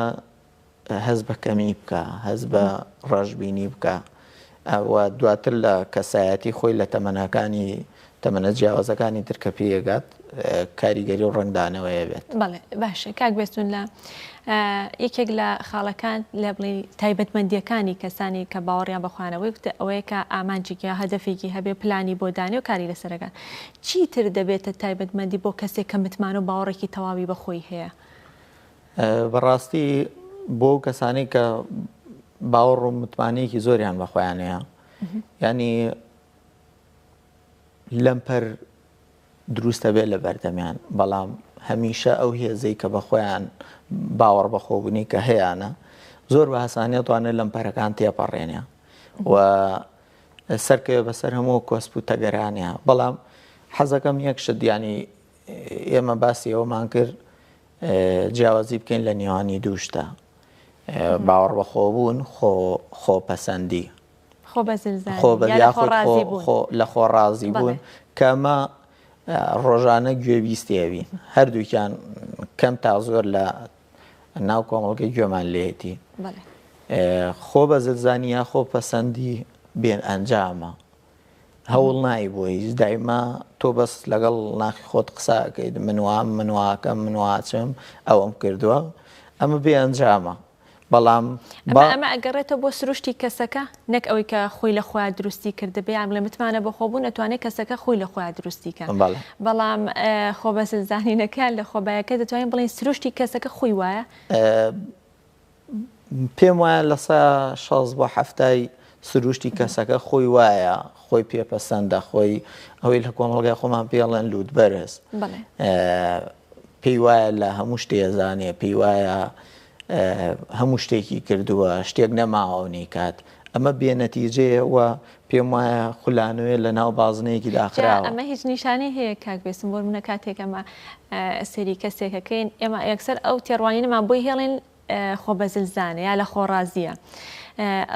هەست بە کەمی بکە هەست بە ڕەشبینی بکە و دواتر لە کەسایەتی خۆی لە تەمەنەکانی تەمەنە جیاوازەکانی تر کە پێیەگات کاریگەری و ڕەنگدانەوەیە بێت. بەڵێ باشە کاک بێستون لە یەکێک لە خاڵەکان لە بڵێ تایبەتمەندیەکانی کەسانی کە باوەڕیان بەخوانەوەی وتە ئەوەیە کە ئامانجێکی یا هەدەفێکی هەبێ پلانی بۆ دانێ و کاری لەسەرەکە چیتر دەبێتە تایبەتمەندی بۆ کەسێک کە متمانە و باوەڕێکی تەواوی بەخۆی هەیە؟ بەڕاستی بۆ کەسانی کە باوەڕ و متمانەیەکی زۆریان بەخۆیان هەیە ینی لەمپەر دروست ئەبێت لە بەردەمیان، بەڵام هەمیشە ئەو هێزەی کە بەخۆیان باوەڕ بەخۆبوونی کە هەیانە زۆر بە هەسانی ئەتوانێت لەمپەرەکان تێپەڕێنێ و سەرکەوێ بەسەر هەموو کۆسپ و تەگەرانە بەڵام حەزەکەم یەک شت ینی ئێمە باسی ئەومان کرد جیاوازی بکەین لە نێوانی دووشتە باوەڕ بەخۆبوون خۆ خۆپەسەندی خۆ بە زلزانی خۆ بە یا لە خۆ ڕازی بوون. خۆ لە خۆ ڕازی بوون کە ئەمە ڕۆژانە گوێبیستی ئەبین هەردووکیان کەم تا زۆر لە ناو کۆمەڵگەی گوێمان لێتی خۆ بە زلزانی یا خۆ پەسەندی بێن ئەنجامە هەوڵ نای بۆ هیچ دایما تۆ بەس لەگەڵ ناخی خۆت قساکەیت من وام من واکەم من واچم ئەوەم کردووە ئەمە بێ ئەنجامە بەڵام با. ئەمە ئەگەڕێتەوە بۆ سروشتی کەسەکە نەک ئەوەی کە خۆی لە خۆیا دروستی کردبێ یان بڵێ متمانە بەخۆبوون ئەتوانێ کەسەکە خۆی لە خۆیا دروستی کە بەڵێ. بەڵام خۆ بەزلزانینەکە لە خۆبایەکە دەتوانین بڵێین سروشتی کەسەکە خۆی وایە؟ پێم وایە لە سا 60 بۆ حەفتای سروشتی کەسەکە خۆی وایە خۆی پێپەسەندە خۆی ئەوەی لە کۆمەڵگای خۆمان پێڵێن لووت بەرز پێی وایە لە هەموو شتێ زانێ پێی وایە هەموو شتێکی کردووە، شتێک نەماوە و نەیکات. ئەمە بێ نەتیجەیە و پێم وایە خولانەوەیە لە ناو بازنەیەکی جا داخراوە. ئەمە هیچ نیشانەی هەیە کاک بێسم بۆ نمونە کاتێک ئەمە سەیری کەسێک ئەکەین ئێمە یەکسەر ئەو تێڕوانینەمان بۆی هێڵین خۆ بەزلزانە یا لە خۆ ڕازیە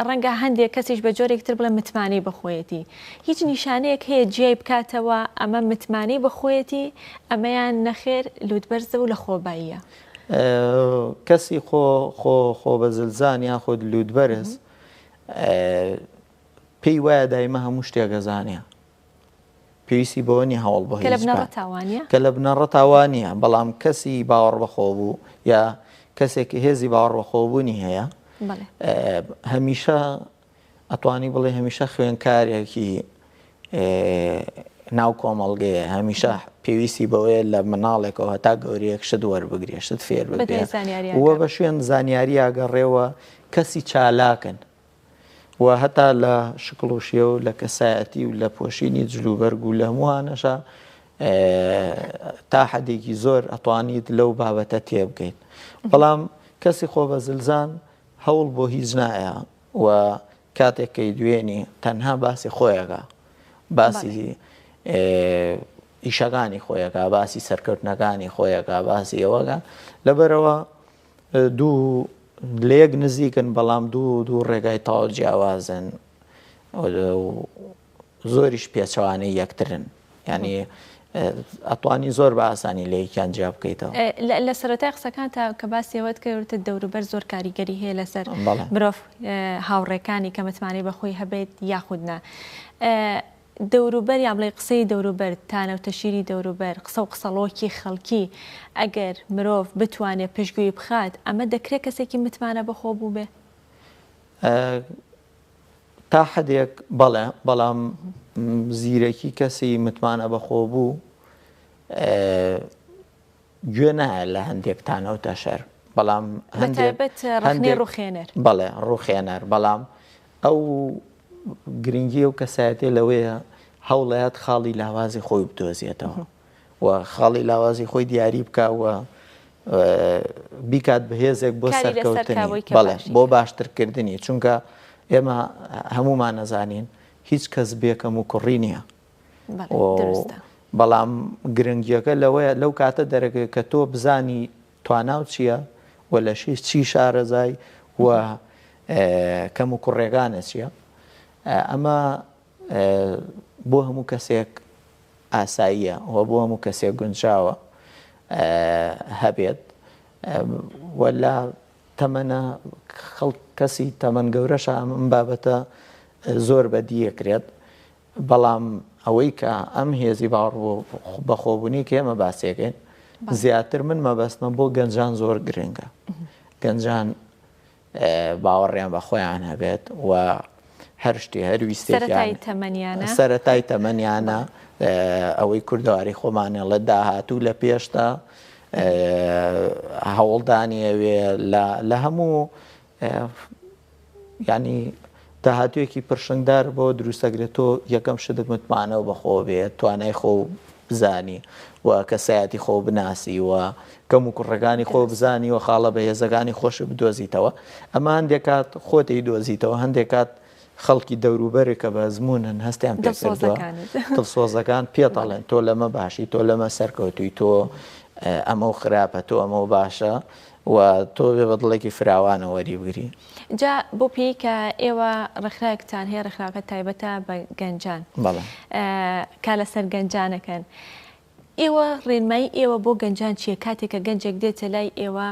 ڕەنگە هەندێک کەسیش بە جۆرێک تر بڵێ متمانەی بەخۆیەتی هیچ نیشانەیەک هەیە جیای بکاتەوە ئەمە متمانەی بەخۆیەتی ئەمەیان نەخێر لوتبەرزە و لە خۆباییە؟ کەسی خۆ خۆ خۆ بەزلزان یاخود لوتبەرز پێی وایە دایمە هەموو شتێک ئەزانێ پێویستی بەوە نیە هەوڵ بۆ کە لە بنەڕەتا وانە کە لە بنەڕەتا وانە بەڵام کەسی باوەڕ بەخۆ بوو یا کەسێک هێزی باوەڕ بەخۆبوونی هەیە هەمیشە ئەتوانی بڵێ هەمیشە خوێنکارێکی ناو کۆمەڵگەیە هەمیشە پێویستی بەوەیە لە مناڵێکەوە هەتا گەورەیەک شت وەربگرێ شت فێر ببێ وە بە شوێن زانیارییا گەڕێوە کەسی چالاکن و هەتا لە شکڵ و شێوە و لە کەسایەتی و لە پۆشینی جلوبەرگ و لە هەمووانەشا تا حەدێکی زۆر ئەتوانیت لەو بابەتە تێبگەیت بەڵام کەسی خۆ بە زلزان هەوڵ بۆ هیچ نایە و کاتێک کەی دوێنی تەنها باسی خۆیەکە باسی ئیشەکانی خۆیەکە باسی سەرکەوتنەکانی خۆیەکە باسی ئەوەکە لەبەرەوە دوو لەیەک نزیکن بەڵام دوو دوو ڕێگای تەواو جیاوازن زۆریش پێچەوانەی یەکترن ینی ئەتوانی زۆر بە ئاسانی لە یەکیان جیا بکەیتەوە. لە سەرەتای قسەکانتا کە باسی ئەوەت کرد وتت دەوروبەر زۆر کاریگەری هەیە لەسەر مرۆڤ هاوڕێکانی کە متمانەی بەخۆی هەبێت یاخود نا. دەوروبەر یا بڵێی قسەی دەوروبەر، تانە و تەشیری دەوروبەر، قسە و قسەڵۆکی خەڵکی، ئەگەر مرۆڤ بتوانێ پشتگوێی بخات، ئەمە دەکرێ کەسێکی متمانە بەخۆ بووبێ؟ تا حەدێک بەڵێ، بەڵام زیرەکی کەسی متمانە بەخۆبوو گوێ نایە لە هەندێک تانە و تەشەر بەڵام هەندێک ڕەخنەی ڕوخێنەر بەڵێ ڕوخێنەر بەڵام ئەو گرنگی و کەسایەتێ لەوەیە هەوڵەیات خاڵی لاوازی خۆی بدۆزێتەوە و خاڵی لاوازی خۆی دیاری بکە و بیکات بە هێزێک بۆ سەرکەوتنی بەڵێ بۆ باشترکردنی چونکە ئێمە هەمومان نەزانین هیچ کەس بێکەم و کوڕی نییە بەڵام گرنگیەکە لەوەیە لەو کاتە دەرەکەوێت کە تۆ بزانی تواناو چییە و لە چی شارەزای و کەم و کوڕێکانە چییە ئەمە بۆ هەموو کەسێک ئاساییە و بۆ هەموو کەسێک گونجاوە هەبێت و لە تەمەنە خەڵک کەسی تەمەن گەورەشە ئەم بابەتە زۆر بەدیەکرێت بەڵام ئەوەی کە ئەم هێزی باوەڕ بەخۆبوونی کە ئێمە باسیەکەین زیاتر من مەبەستمە بۆ گەنجان زۆر گرنگە گەنجان باوەڕیان بە خۆیان هەبێت و هەر شتێ هەر ویستێکیان سەرەتای تەمەنیانە ئەوەی کوردەواری خۆمانە لە داهاتوو لە پێشتا هەوڵدانی ئەوێ لە هەموو یانی داهاتوویەکی پرشنگدار بۆ دروستەگرێت تۆ یەکەم شتت متمانەوە بەخۆ بێت توانای خۆ بزانی و کەسایەتی خۆ بناسی و کەم و کوڕەکانی خۆ بزانی و خاڵە بەهێزەکانی خۆش بدۆزیتەوە ئەمە هەندێک کات خۆتی دۆزیتەوە هەندێک کات خەڵکی دەوروبەرێک کە بە ئەزموونن هەستیان پێکردووە دڵسۆزەکان پێتەڵێن تۆ لەمە باشی تۆ لەمە سەرکەوتوی تۆ ئەمە و خراپە تۆ ئەمە و باشە و تۆ بێ بە دڵێکی فراوانەوە وەریبگری. جا بۆ پێی کە ئێوە ڕێکخراوێکتان هەیە ڕێکخراوەکە تایبەتە بە گەنجان کار لەسەر گەنجانەکەن ئێوە ڕێنمایی ئێوە بۆ گەنجان چییە کاتێک کە گەنجێک دێتە لای ئێوە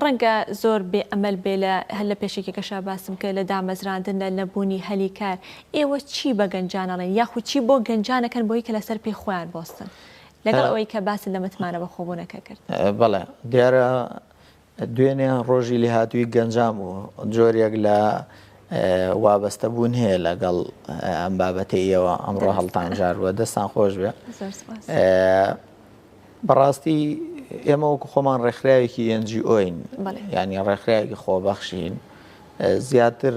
ڕەنگە زۆر بێ ئەمەل بێ لە هەر لە پێشەکیەکەشا باسم کرد لە دامەزراندن لە نەبوونی هەلی کار ئێوە چی بە گەنجان ئەڵێن یاخود چی بۆ گەنجانەکەن بۆی کە لەسەر پێی خۆیان بۆستن لەگەڵ ئەوەی کە باست لە متمانە بەخۆبوونەکە کرد. بەڵێ دیارە دوێنێ ڕۆژی لێهاتووی گەنجان بوو، جۆرێک لە وابەستە بوون هەیە لەگەڵ ئەم بابەتەیەوە ئەمڕۆ هەڵتان ژاروە دەستان خۆش بێ. بەڕاستی ئێمە وەکو خۆمان ڕێکخراوێکی NGO ین یعنی ڕێکخراوێکی خۆبەخشین زیاتر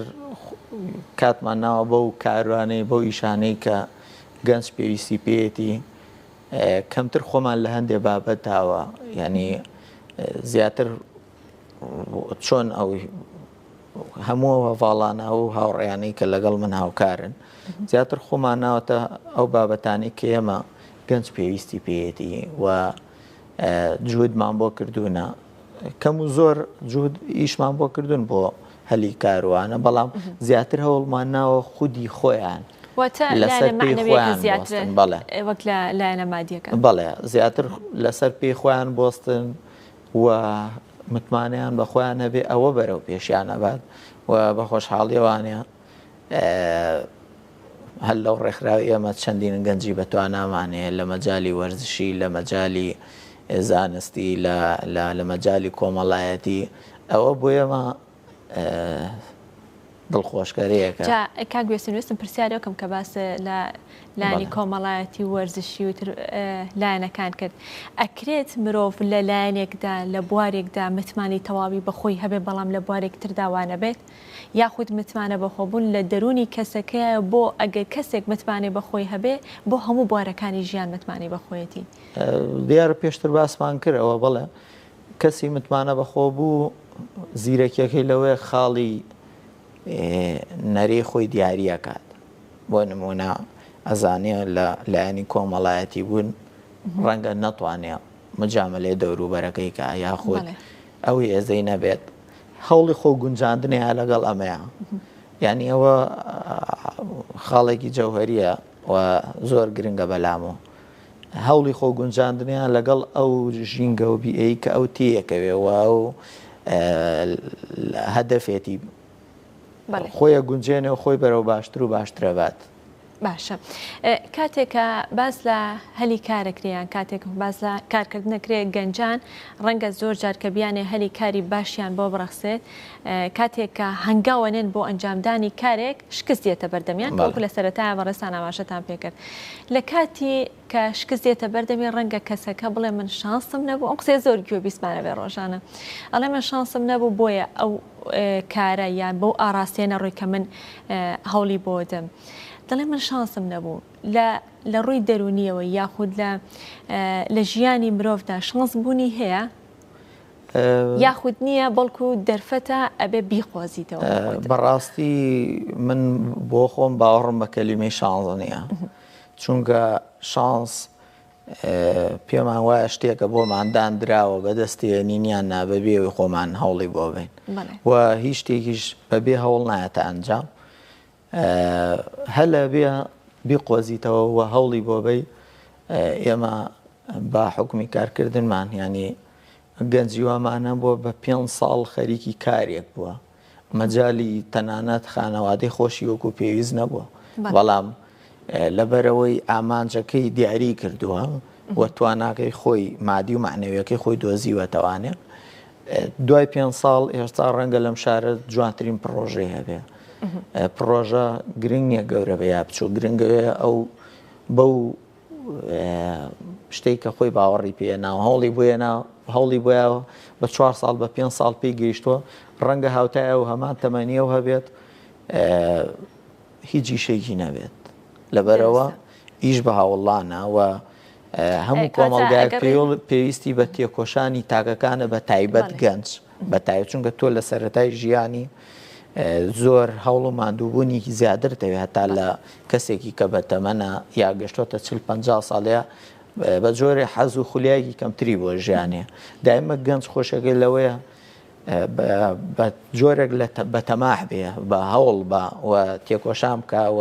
کاتمان ناوە بەو کاروانەی بەو ئیشانەی کە گەنج پێویستی پێیەتی کەمتر خۆمان لە هەندێ بابەت داوە یعنی زیاتر چۆن ئەو هەموو هەڤاڵانە و هاوڕێیانەی کە لەگەڵ من هاوکارن زیاتر خۆمان ناوەتە ئەو بابەتانی کە ئێمە گەنج پێویستی پێیەتی و جهودمان بۆ کردوونە کەم و زۆر جهود ئیشمان بۆ کردوون بۆ هەلی کاروانە بەڵام زیاتر هەوڵمان ناوە خودی خۆیان لەسەر پێی خۆیان بوەستن بەڵێ وەک لە لایەنە مادیەکە بەڵێ زیاتر لەسەر پێی خۆیان بوەستن و متمانەیان بە خۆیان هەبێ ئەوە بەرەو پێشیان ئەبات و بە خۆشحاڵیەوانە هەر لەو ڕێکخراوی ئێمە چەندین گەنجی بەتوانامان هەیە لە مەجالی وەرزشی لە مەجالی زانستی لە مەجالی کۆمەڵایەتی ئەوە بۆ ئێمە دڵخۆشکەرەیەکە. جا کاک وێستن ویستم پرسیارێکم کە باس لە لایەنی کۆمەڵایەتی و وەرزشی و تر لایەنەکان کرد ئەکرێت مرۆڤ لە لایەنێکدا لە بوارێکدا متمانەی تەواوی بەخۆی هەبێ بەڵام لە بوارێک تردا وانەبێت یاخود متمانە بەخۆبوون لە دەروونی کەسەکەیە بۆ ئەگەر کەسێک متمانەی بەخۆی هەبێ بۆ هەموو بوارەکانی ژیان متمانەی بەخۆیەتی. دیارە پێشتر باسمان کرد ئەوە بەڵێ کەسی متمانە بەخۆ بوو زیرەکیەکەی لەوەیە خاڵی نەرێی خۆی دیاریەکات بۆ نمونە ئەزانێ لە لایەنی کۆمەڵایەتی بوون ڕەنگە نەتوانێ مجاملەی دەوروبەرەکەی کە یاخود ئەو هێزەی نەبێت هەوڵی خۆ گونجاندنەیە لەگەڵ ئەمەیە یعنی ئەوە خاڵێکی جەوهریە و زۆر گرنگە بەلامەوە هەوڵی خۆ گونجاندنیان لەگەڵ ئەو ژینگە و بیئەی کە ئەو تێیەکەوێ و ئەو هەدەفێتی خۆی ئەگونجێنێ و خۆی بەرەو باشتر و باشترە بات. باشە کاتێک کە باس لە هەلی کارەکرێ یان کاتێک باس لە کارکردنەکرێ گەنجان ڕەنگە زۆر جار کە بیانێ هەلی کاری باشیان بۆ بڕەخسێت کاتێک کە هەنگاوەنێن بۆ ئەنجامدانی کارێک شکست دێتە بەردەمیان کە وەکو لە سەرەتایە بەڕێزتان ئاماژەتان پێکرد لە کاتی کە شکست دێتە بەردەمی ڕەنگە کەسەکە بڵێ من شانسم نەبوو ئەم قسەیە زۆر گوێ بیستمانە بێ ڕۆژانە ئەڵێ من شانسم نەبوو بۆیە ئەو کارە یان بەو ئاراستەیە نەڕۆی کە من هەوڵی بۆ دەم دەڵێ من شانسم نەبوو لە لە ڕووی دەرونیەوە یاخود لە لە ژیانی مرۆڤدا شانس بوونی هەیە یاخود نییە بەڵکو دەرفەتە ئەبێ بیقۆزیتەوە. بەڕاستی من بۆ خۆم باوەڕم بە کەلیمەی شانس نییە چونکە شانس پێمان وایە شتێکە بۆمان داندراوە بەدەستێنین یان نا بەبێ ئەوەی خۆمان هەوڵی بۆ بین و هیچ شتێکیش بەبێ هەوڵ نایەتە ئەنجام هەلە بێ بیقۆزیتەوە و هەوڵی بۆ بەی ئێمە بە حکومی کارکردنمان ینی گەنجی وامانە بۆ بە پێ ساڵ خەریکی کارێک بووە مەجای تەنانەت خانەوادەی خۆشی وەکو پێویست نەبووە بەڵام لەبەرەوەی ئامانجەکەی دیاری کردووە و تواناکەی خۆی مادی و معنەویەکەی خۆی دۆزیوەتەوانێ دوای پێ ساڵ ئێستا ڕەنگە لەم شارە جوانترین پڕۆژەی هەبێ پڕۆژە گرنگ نییە گەورە بە یا بچوو گرنگەوەیە ئەو بەو شتێک کە خۆی باوەڕی پێ ناو هەوڵی بۆیە هەوڵی بۆیەوە بە چوار ساڵ بە پێ ساڵ پێی گەیشتووە ڕەنگە هاوتای ئەو هەمان تەمەنیەو هەبێت هیچ ئیشێکی نەبێت لەبەرەوە ئیش بە هاوڵانە و هەموو کۆمەڵگایەک پێویستی بە تێکۆشانی تاکەکانە بە تایبەت گەنج بە تایبەت چونکە تۆ لە سەرەتای ژیانی زۆر هەوڵ و ماندووبوونێکی زیاتر دەوێت هەتا لە کەسێکی کە بە تەمەنە یا گەشتۆتە چل پ ساڵەیە بە جۆرێ حەز و خولیایەکی کەمتری بۆ ژیانێ دایمە گەنج خۆشەکەی لەوەیە بە جۆرێک لە بە تەماح بێ بە هەوڵ بە و تێکۆشان بکە و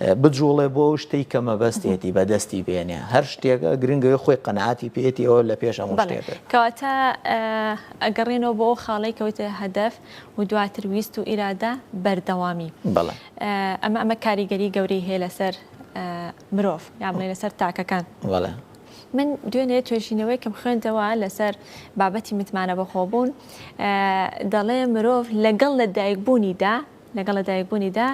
بجوڵێ بۆ ئەو شتەی کە مەبەستێتی بەدەستی بێنێ هەر شتێکە گرنگەوەی خۆی قەناعەتی پێیەتی ئەوە لە پێش هەموو شتێک. کەواتە ئەگەڕێنەوە بۆ ئەو خاڵەی کەوتە هەدەف و دواتر ویست و ئیرادە بەردەوامی. بەڵێ. ئەمە ئەمە کاریگەری گەورەی هەیە لەسەر مرۆڤ یان بڵێ لەسەر تاکەکان. بەڵێ. من دوێنێ توێژینەوەیەکم خوێندەوە لەسەر بابەتی متمانە بەخۆبوون دەڵێ مرۆڤ لەگەڵ لە دایکبوونیدا لەگەڵ لەدایکبوونیدا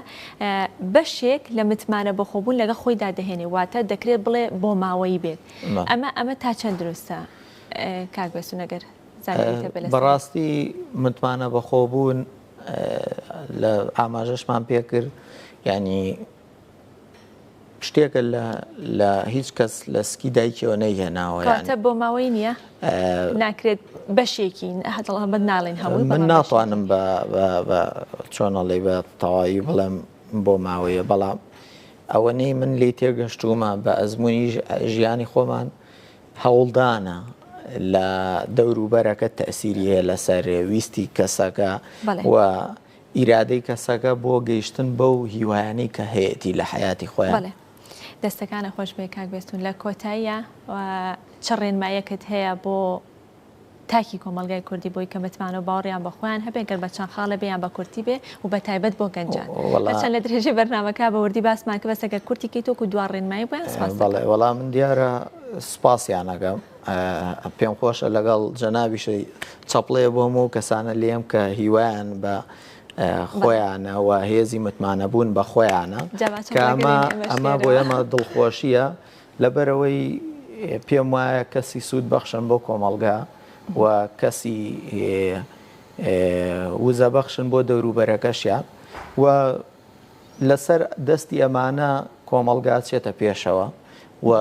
بەشێک لە متمانە بەخۆبوون لەگەڵ خۆیدا دەهێنێ واتە دەکرێت بڵێ بۆ ماوەیی بێت ئەمە ئەمە تا چەند دروستە کاک بێسون ئەگەر زانیاریت هەبێت لەسەری؟ بەڕاستی متمانە بەخۆبوون لە ئاماژەشمان پێکرد یعنی. شتێکە لە لە هیچ کەس لە سکی دایکیەوە نەیهێناوە کەواتە بۆ ماوەی نییە ناکرێت بەشێکی هەتڵ ناڵێن هەمووی من ناتوانم بە بە چۆنەڵی بە تەواوی بڵێم بۆ ماوەیە بەڵام ئەوەنەی من لێی تێگەشتوومە بە ئەزموونی ژیانی خۆمان هەوڵدانە لە دەوروبەرەکە تەسیری هەیە لەسەر ویستی کەسەکە و ئیرادەی کەسەکە بۆ گەیشتن بەو هیوایانەی کە هەیەتی لە حەیاتی خۆیان. بەڵێ دەستەکانە خۆش بێ کاک بێستون لە کۆتاییا چ ڕێنمایەکت هەیە بۆ تاکی کۆمەڵگای کوردی بۆی کە متمانە و باوەڕیان بە خۆیان هەبێ گەر بە چەند خاڵێ بێ یان بە کورتی بێ و بە تایبەت بۆ گەنجان هەرچەند لە درێژەی بەرنامەکە بە وردی باسمان کرد بەس ئەگەر کورتی کەیت وەکو دوا ڕێنمایی بۆیان سپاس دەکەم. بەڵێ وەڵا من دیارە سپاسیان ئەکەم پێم خۆشە لەگەڵ جەنابیشی چەپڵێ بۆ هەموو کەسانە لێم کە هیوایان بە خۆیانە و هێزی متمانەبوون بە خۆیانە کە ئەمە ئەمە بۆ ئێمە دڵخۆشیە لەبەرئەوەی پێم وایە کەسی سوود بەخشن بۆ کۆمەڵگا و کەسی وزە بەخشن بۆ دەوروبەرەکەشیان و لەسەر دەستی ئەمانە کۆمەڵگا چێتە پێشەوە و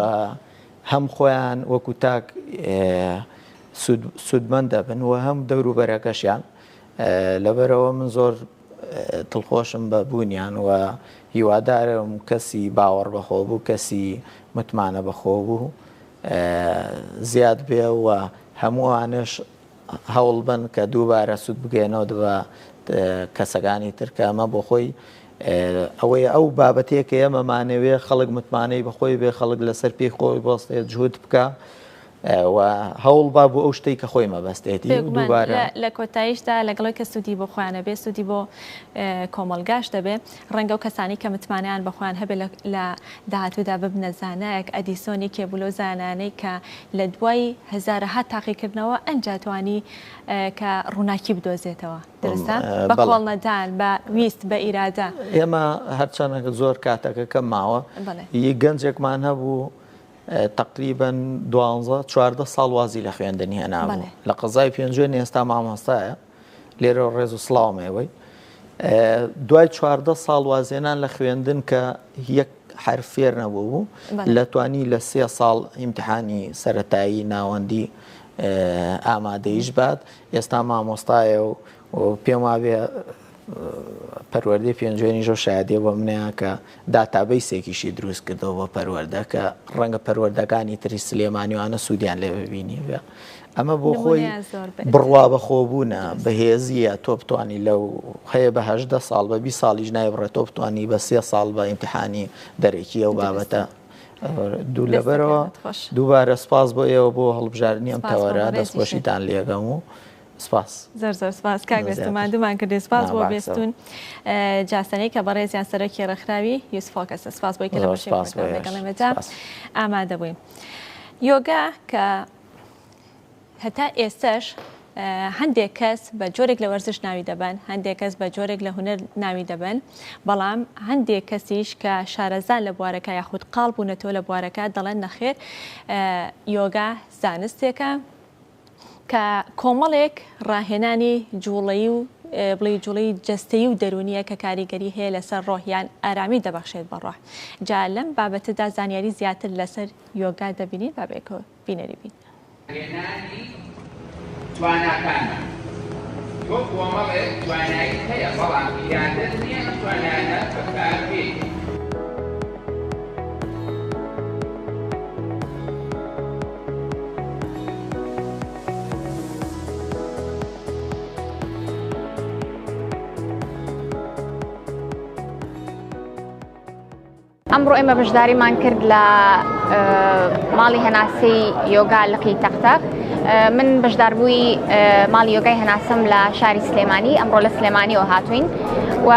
هەم خۆیان وەکو تاک سوودمەند دەبن و هەم دەوروبەرەکەشیان لەبەرەوە من زۆر دڵخۆشم بە بوونیان و هیوادارم کەسی باوەڕ بەخۆبوو کەسی متمانە بەخۆبوو زیاد بێ و هەمووانش هەوڵ بن کە دووبارە سوود بگەێنەوە بە کەسەکانی تر کە ئەمە بۆ خۆی ئەوەیە ئەو بابەتەیە کە ئێمەمانەوێ خەڵک متمانەی بەخۆی بێ خەڵک لەسەر پێی خۆی بەستێت جهود بکە و هەوڵ با بۆ ئەو شتەی کە خۆی مەبەستێتی و دووبارە لە کۆتاییشدا لەگەڵی کە سوودی بۆ خۆیان ئەبێ سوودی بۆ کۆمەڵگاش دەبێ ڕەنگە ئەو کەسانی کە متمانەیان بە خۆیان هەبێ لە داهاتوودا ببنە زانایەک ئەدیسۆن یەکێ بوو لەو زانایانەی کە لە دوای هەزارەها تاقیکردنەوە ئەنجا توانی کە ڕووناکی بدۆزێتەوە درستە بە کۆڵنەدان بە ویست بە ئیرادە ئێمە هەرچەندە زۆر کاتەکە کەم ماوە گەنجێکمان هەبوو تەقریبەن دوانزە 14 ساڵ وازی لە خوێندن هێنابوو لە قەزای پێنجوێن ئێستا مامۆستایە لێرە ڕێز و سڵاوم ئێوەی دوای 14 ساڵ وازێنان لە خوێندن کە یەک حرف فێر نەبوو بوو لە توانی لە سێ ساڵ ئیمتحانی سەتایی ناوەندی ئامادەیش بات ئێستا مامۆستایە و پێم وابێ پەروەردەی پێنجوێنیش ئەو شایەدیە بۆ منەیە کە داتابەیسێکیشی دروست کردەوە بۆ پەروەردە کە ڕەنگە پەروەردەکانی تری سلێمانی وانە سوودیان لێ ببینی بێ ئەمە بۆ خۆی بڕوا بەخۆبوونە بەهێزیە تۆ بتانی لەو هەیە بە هەدە ساڵ بە 20 ساڵیش نایبڕێت تۆ بتانی بە سێ ساڵ بە ئیمتحانی دەرەکی ئەو بابەتە دوو لەبەرەوە دووبارە سپاس بۆ ئێوە بۆ هەڵبژاردنی ئەم تەوەرە دەستخۆشیتان لێگەم و سپاس. زۆر زۆر سپاس کاک بێستون ماندوومان کردی سپاس بۆ بێستون جاسەنەی کە بەڕێزیان سەرۆکی ڕێکخراوی یوس فۆکەسە سپاس بۆی کە لە بەشی لەگەڵ ئێمەدا ئامادە بووین یۆگا کە هەتا ئێستاش هەندێک کەس بە جۆرێک لە وەرزش ناوی دەبەن هەندێک کەس بە جۆرێک لە هونەر ناوی دەبەن بەڵام هەندێک کەسیش کە شارەزان لە بوارەکە یاخود قاڵ بوونەتەوە لە بوارەکە دەڵێن نەخێر یۆگا زانستێکە کە کۆمەڵێک ڕاهێنانی جوڵەیی و بڵێی جوڵەی جەستەیی و دەروونییە کە کاریگەری هەیە لەسەر ڕۆح یان ئارامی دەبەخشێت بە ڕۆح. جا لەم بابەتەدا زانیاری زیاتر لەسەر یۆگا دەبینین با بەیەکەوە بینەری بین. هێنانی تواناکانمان. تۆ کۆمەڵێک تواناییت هەیە بەڵام ئیرادەت نییە ئەم توانایانە بەکار بێنیت. ئەمڕۆ ئێمە بەشداریمان کرد لە ماڵی هەناسەی یۆگا لقی تەقتەق من بەشداربووی ماڵی یۆگای هەناسەم لە شاری سلێمانی ئەمڕۆ لە سلێمانیەوە هاتوین و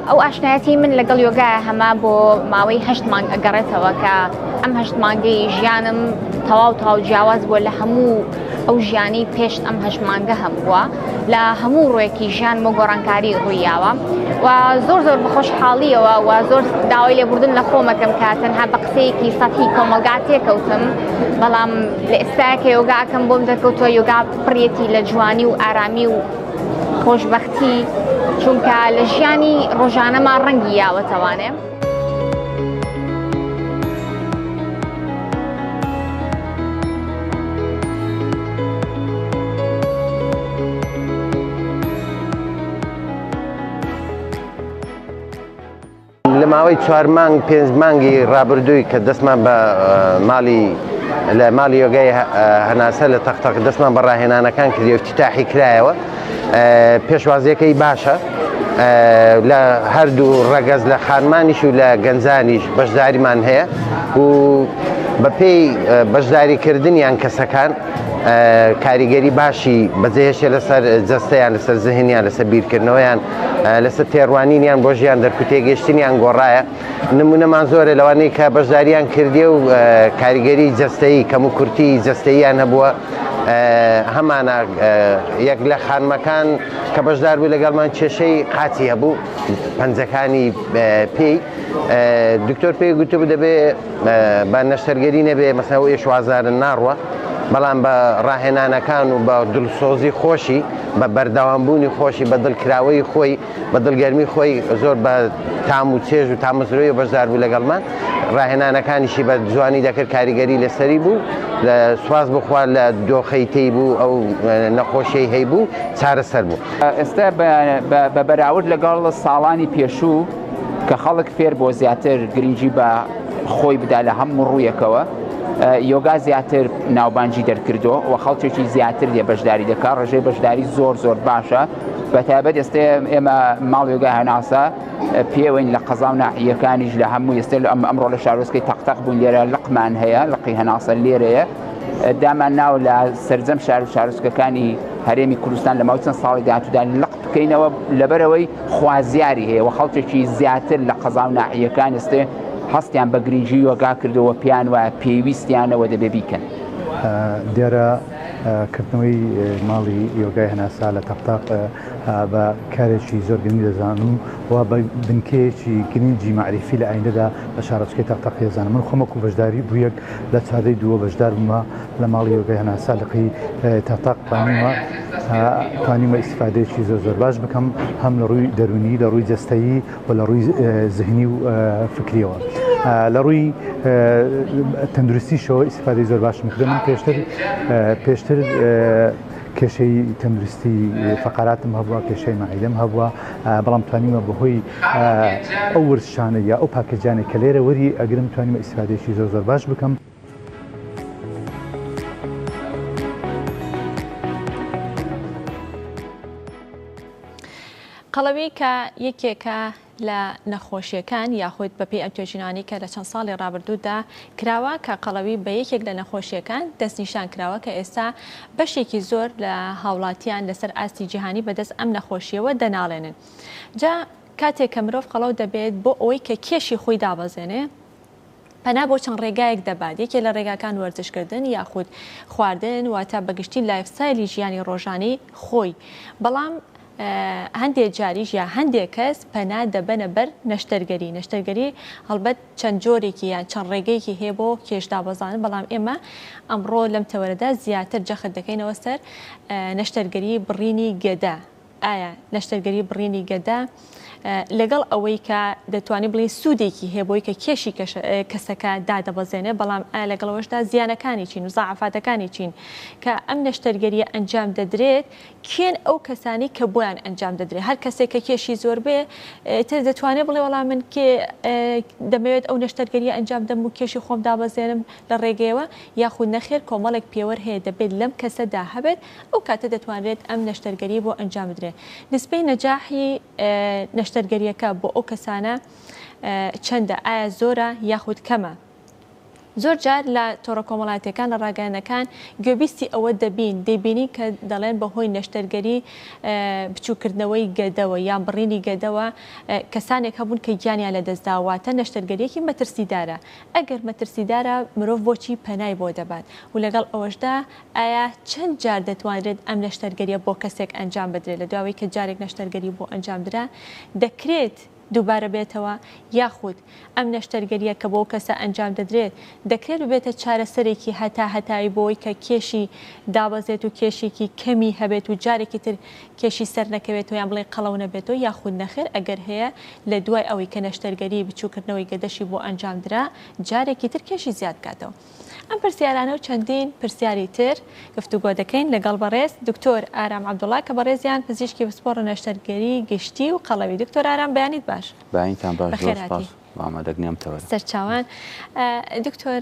ئەو ئاشنایەتی من لەگەڵ یۆگای هەمە بۆ ماوەی هەشت مانگ ئەگەڕێتەوە کە ئەم هەشت مانگەی ژیانم تەواو تەواو جیاواز بووە لە هەموو ئەو ژیانی پێشت ئەم هەشت مانگە هەمبووە لە هەموو ڕوویەکی ژیانمە گۆڕانکاری ڕوویاوە و زۆر زۆر بە خۆشحاڵیەوە و زۆر داوای لێبوردن لە خۆمەکەم کە تەنها بە قسەیەکی سەتحی کۆمەڵگا تێکەوتم بەڵام لە ئێستا کە یۆگاکەم بۆم دەرکەوتووە یۆگا پڕیەتی لە جوانی و ئارامی و خۆشبەختی چونکە لە ژیانی ڕۆژانەمان ڕەنگی یاوەتەوانێ. ماوەی چوار مانگ پێنج مانگی ڕابردووی کە دەستمان بە ماڵی لە ماڵی یۆگای هەناسە لە تەق تەق دەستمان بە ڕاهێنانەکان کردی و افتتاحی کرایەوە پێشوازیەکەی باشە لە هەردوو ڕەگەز لە خانمانیش و لە گەنجانیش بەشداریمان هەیە و بەپێی بەشداریکردنیان کەسەکان کاریگەری باشی بەجێهێشێ لەسەر جەستەیان لەسەر زهنیان لەسەر بیرکردنەوەیان لەسەر تێڕوانینیان بۆ ژیان دەرک و تێگەشتنیان گۆڕایە نمونەمان زۆرە لەوانەی کە بەشداریان کردێ و کاریگەری جەستەیی کەم و کورتی جەستەییان هەبووە هەمانە یەک لە خانمەکان کە بەشدار بوو لەگەڵمان کێشەی قاچی هەبوو پەنجەکانی پێی دکتۆر پێی گوتبوو دەبێ بە نەشتەرگەری نەبێ مەسەلەن ئەو ئێش و ئازارە ناڕوە بەڵام بە ڕاهێنانەکان و بە دڵسۆزی خۆشی بە بەردەوامبوونی خۆشی بە دڵکراوەی خۆی بە دڵگەرمی خۆی زۆر بە تام و چێژ و تامەزرۆی بەشدار بوو لەگەڵمان ڕاهێنانەکانیشی بە جوانی دەکرد کاریگەری لەسەری بوو لە سواز بخوا لە دۆخەی تێی بوو ئەو نەخۆشیەی هەیبوو چارەسەر بوو. ئێستا بە بەراورد لەگەڵ ساڵانی پێشوو کە خەڵک فێر بۆ زیاتر گرنگی بە خۆی بدا لە هەموو ڕوویەکەوە یۆگا زیاتر ناوبانگی دەرکردو و خەڵکێکی زیاتر لێ بەشداری دەکات ڕێژەی بەشداری زۆر زۆر باشە بە تایبەت ئێستا ئێمە ماڵ یۆگا هەناسە پێوەین لە قەزا و ناحیەکانیش لە هەموو ئێستا لە ئەم ئەمڕۆ لە شارۆچکەی تەقتەق بوون لێرە لقمان هەیە لقی هەناسە لێرەیە دامان ناوە لە سەرجەم شار و شارۆچکەکانی هەرێمی کوردستان لە ماوەی چەند ساڵی داهاتوودا لق بکەینەوە لەبەرەوەی خوازیاری هەیە و خەڵکێکی زیاتر لە قەزا و ناحیەکان ئێستێ هەستیان بە گرنگی یۆگا کردەوە پێیان وایە پێویستیانەوە دەبێ بیکەن. دیارە کردنەوەی ماڵی یۆگای هەناسە لە تەقتەق بە کارێکی زۆر گرنگ دەزانم و بە بنکەیەکی گرنگی مەعریفی لە ئایندەدا لە شارۆچکەی تەقتەق دەزانم. من خۆم وەکو بەشداری بوویەک لە چاردەی دووە بەشدار بوومە لە ماڵی یۆگای هەناسە لقی تەقتەق توانیومە توانیومە ئیستیفادەیەکی زۆر زۆر باش بکەم هەم لە ڕووی دەروونی لە ڕووی جەستەیی و لە ڕووی زهنی و فکریەوە لە ڕووی تەندروستیشەوە ئیسفادەی زۆر باشم کردو من پێشتر پێشتر کێشەی تەندروستی فقراتم هەبووە کێشەی مەعیدەم هەبووە بەڵام توانیمە بەهۆی ئەو وەرزشانە یا ئەو پاکێجانێک کە لێرە وەری ئەگرم توانیمە ئیسفادەیەکی زۆر زۆر باش بکەم. قەڵەوی کە یەکێکە لە نەخۆشیەکان یاخود بەپێی ئەم توێژینەوانەی کە لە چەند ساڵی ڕابردوودا کراوە کە قەڵەوی بە یەکێک لە نەخۆشیەکان دەستنیشان کراوە کە ئێستا بەشێکی زۆر لە هاوڵاتیان لەسەر ئاستی جیهانی بەدەست ئەم نەخۆشیەوە دەناڵێنن جا کاتێک کە مرۆڤ قەڵەو دەبێت بۆ ئەوەی کە کێشی خۆی دابەزێنێ پەنا بۆ چەند ڕێگایەک دەبات، یەکێ لە ڕێگاکان وەرزشکردن یاخود خواردن واتە بە گشتی lifestyle ی ژیانی ڕۆژانەی خۆی، بەڵام هەندێ جاریش یا هەندێ کەس پەنا دەبەنە بەر نەشتەرگەری، نەشتەرگەری هەڵبەت چەند جۆرێکی یان چەند ڕێگەیەکی هەیە بۆ کێش دابەزاندن، بەڵام ئێمە ئەمڕۆ لەم تەوەرەدا زیاتر جەخت دەکەینەوە سەر نەشتەرگەری بڕینی گەدە. ئایا نەشتەرگەری بڕینی گەدە لەگەڵ ئەوەی کە دەتوانین بڵێین سوودێکی هەیە بۆی کە کێشی کەسەکە دادەبەزێنێ بەڵام ئایا لەگەڵ ئەوەشدا زیانەکانی چین و زەعافاتەکانی چین کە ئەم نەشتەرگەریە ئەنجام دەدرێت کێن ئەو کەسانی کە بۆیان ئەنجام دەدرێت هەر کەسێک کە کێشی زۆر بێ تر دەتوانێت بڵێ وەڵا من کێ دەمەوێت ئەو نەشتەرگەریە ئەنجام دەم و کێشی خۆم دابەزێنم لە ڕێگەیەوە یاخود نەخێر کۆمەڵێک پێوەر هەیە دەبێت لەم کەسەدا هەبێت ئەو کاتە دەتوانرێت ئەم نەشتەرگەریە بۆ ئەنجام بدرێت. نسبەی نەجاحی نەشتەرگەریەکە بۆ ئەو کەسانە چەندە؟ ئایا زۆرە یاخود کەمە؟ زۆر جار لە تۆڕە کۆمەڵایەتیەکان لە ڕاگەیاندنەکان گوێبیستی ئەوە دەبین دەیبینین کە دەڵێن بەهۆی نەشتەرگەری بچووکردنەوەی گەدەوە یان بڕینی گەدەوە کەسانێک هەبوون کە گیانیان لەدەستدا واتە نەشتەرگەریەکی مەترسیدارە ئەگەر مەترسیدارە مرۆڤ بۆچی پەنای بۆ دەبات و لەگەڵ ئەوەشدا ئایا چەند جار دەتوانرێت ئەم نەشتەرگەریە بۆ کەسێک ئەنجام بدرێت لە دواوەی کە جارێک نەشتەرگەری بۆ ئەنجام درا دەکرێت دووبارە بێتەوە یاخود ئەم نەشتەرگەریە کە بۆ کەسە ئەنجام دەدرێت دەکرێت ببێتە چارەسەرێکی هەتا هەتایی بۆی کە کێشی دابەزێت و کێشێکی کەمی هەبێت و جارێکی تر کێشی سەر نەکەوێتەوە یان بڵێ قەڵەو نەبێتەوە یاخود نەخێر ئەگەر هەیە لە دوای ئەوەی کە نەشتەرگەری بچووکردنەوەی گەدەشی بۆ ئەنجام درا جارێکی تر کێشی زیاد بکاتەوە. ئەم پرسیارانە و چەندین پرسیاری تر گفتوگۆ دەکەین لەگەڵ بەڕێز دکتۆر ئارام عەبدوڵا کە بەڕێزیان پزیشکی پسپۆڕ نەشتەرگەری گشتی و قەڵەوی. دکتۆر ئارام بەیانیت باش. بەیانیتان باش زۆر بەخێرهاتی. سوپاس. ئامادەگنی ئەم تەوەرە. سەرچاوان دکتۆر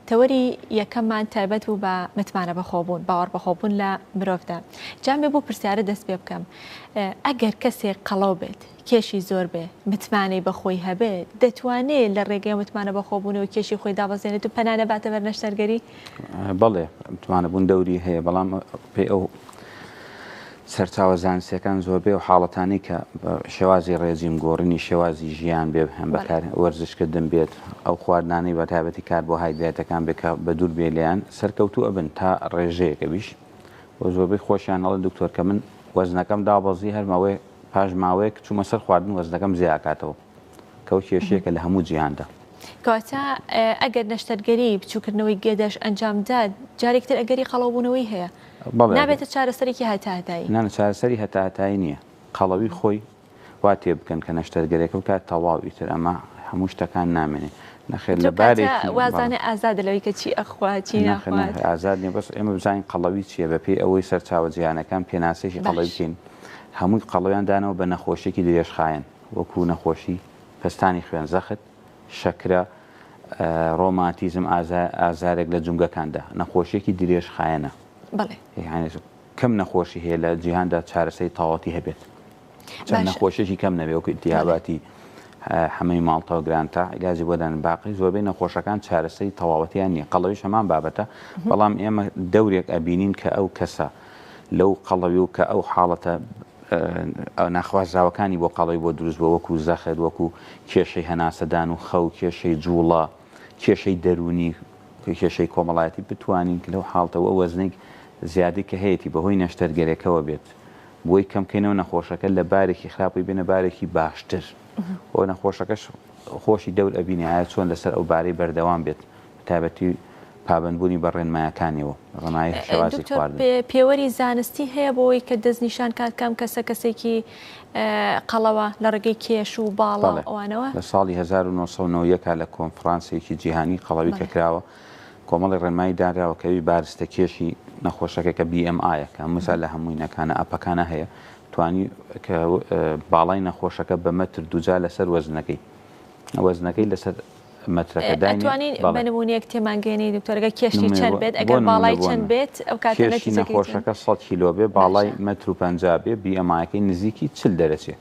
تەوەری یەکەممان تایبەت بوو بە متمانە بەخۆبوون، باوەڕ بەخۆبوون لە مرۆڤدا. جا بێ بۆ پرسیارە دەست پێ بکەم. ئەگەر کەسێک قەڵەو بێت، کێشی زۆر بێ، متمانەی بەخۆی هەبێت، دەتوانێ لە ڕێگەی متمانە بەخۆبوونەوە کێشی خۆی دابەزێنێت و پەنا نەباتە بەر نەشتەرگەری؟ بەڵێ، متمانەبوون دەوری هەیە، بەڵام پێی ئەو سەرچاوە زانستیەکان زۆربەی ئەو حاڵەتانەی کە شێوازی ڕێجیم گۆڕینی شێوازی ژیان بێ هەم بەکار وەرزشکردن بێت ئەو خواردنانەی بە تایبەتی کاربۆهایدراتەکان بێت کە بە دوور بێ لێیان سەرکەوتوو ئەبن تا ڕێژەیەکە بیش و زۆربەی خۆشیان ئەڵێن دکتۆر کە من وەزنەکەم دابەزی هەر ماوەیەک پاش ماوەیەک چوومە سەر خواردن وەزنەکەم زیاکاتەوە کە ئەو کێشەیەکە لە هەموو جیهاندا. کەواتە ئەگەر نەشتەرگەری بچووکردنەوەی گەدەش ئەنجامدا جارێکتر ئەگەری قەڵەوبوونەوەی هەیە نابێتە چارەسەرێکی هەتاهەتایی. نا چارەسەری هەتاهەتایی نییە قەڵەوی خۆی وا تێبگەن کە نەشتەرگەرێکە بکات تەواو ئیتر ئەمە هەموو شتەکان نامێنێ نەخێر لە بارێکی وازانێ ئازادە لەوەی کە چی ئەخوا چی ناخوات ئازاد نییە بەس ئێمە بزانین قەڵەوی چییە بەپێی ئەوەی سەرچاوە جیهانەکان پێناسەیەکی قەڵەوی بکەین هەمووی قەڵەویان دانەوە بە نەخۆشیەکی درێژخایەن وەکو نەخۆشی پەستانی خوێن زەخت شەکرە ڕۆماتیزم ئازارێک لە جومگەکاندا نەخۆشیەکی درێژخایەنە بەڵێ یانی کەم نەخۆشی هەیە لە جیهاندا چارەسەری تەواوەتی هەبێت چەند نەخۆشیێکی کەم نەبێ وەکو ئیتیاباتی حەمەی ماڵتە و گرانتا عیلاجی بۆ دان باقی زۆربەی نەخۆشەکان چارەسەری تەواوەتیان نییە قەڵەویش هەمان بابەتە بەڵام ئێمە دەورێک ئەبینین کە ئەو کەسە لەو قەڵەوی و کە ئەو حاڵەتە ناخوازراوەکانی بۆ قەڵەوی بۆ دروست بووە وەکو زەخت وەکو کێشەی هەناسەدان و خەو کێشەی جوڵە کێشەی دەروونی کێشەی کۆمەڵایەتی بتوانین کە لەو حاڵتەوە ئەو وەزنەی زیادەی کە هەیەتی بەهۆی نەشتەرگەرێکەوە بێت بۆی کەم کەینەوە نەخۆشەکە لە بارێکی خراپی بێنە بارێکی باشتر و نەخۆشەکەش خۆشی دەور ئەبینێ ئایا چۆن لەسەر ئەو بارەی بەردەوام بێت تایبەتی پابەندبوونی بە ڕێنمایەکانیەوە، ڕێنمایی شێوازی دکتۆر خواردن. پێوەری زانستی هەیە بۆ ئەوەی کە دەستنیشان کات کە ئەم کەسە کەسێکی قەڵەوە لە ڕێگەی کێش و باڵا و بەڵێ، ئەوانەوە؟ لە ساڵی 1991 لە کۆنفرانسێکی جیهانی قەڵەوی کە بەڵێ. کراوە، کۆمەڵی ڕێنمایی دانراوە کە ئەوی بارستە کێشی نەخۆشەکە کە BMI ە کە هەمووسا لە هەموو هینەکانە ئەپەکانە هەیە توانی کە باڵای نەخۆشەکە بە مەتر دووجا لەسەر وەزنەکەی وەزنەکەی لەسەر مەترەکە داینێ ئەتوانی بەڵێ. بە نموونەیەک تێمانگەیەنی دکتۆر ئەگەر کێشی نموونە چەند بۆ بێت بۆ ئەگەر نموونە باڵای بۆ چەند نموونە بێت ئەو کاتە کێشی نەتیجەکەی چەند نەخۆشەکە 100 کیلۆ بێ باڵای باشە مەتر و 50 بێ BMI ەکەی نزیکی 40 دەرەچێ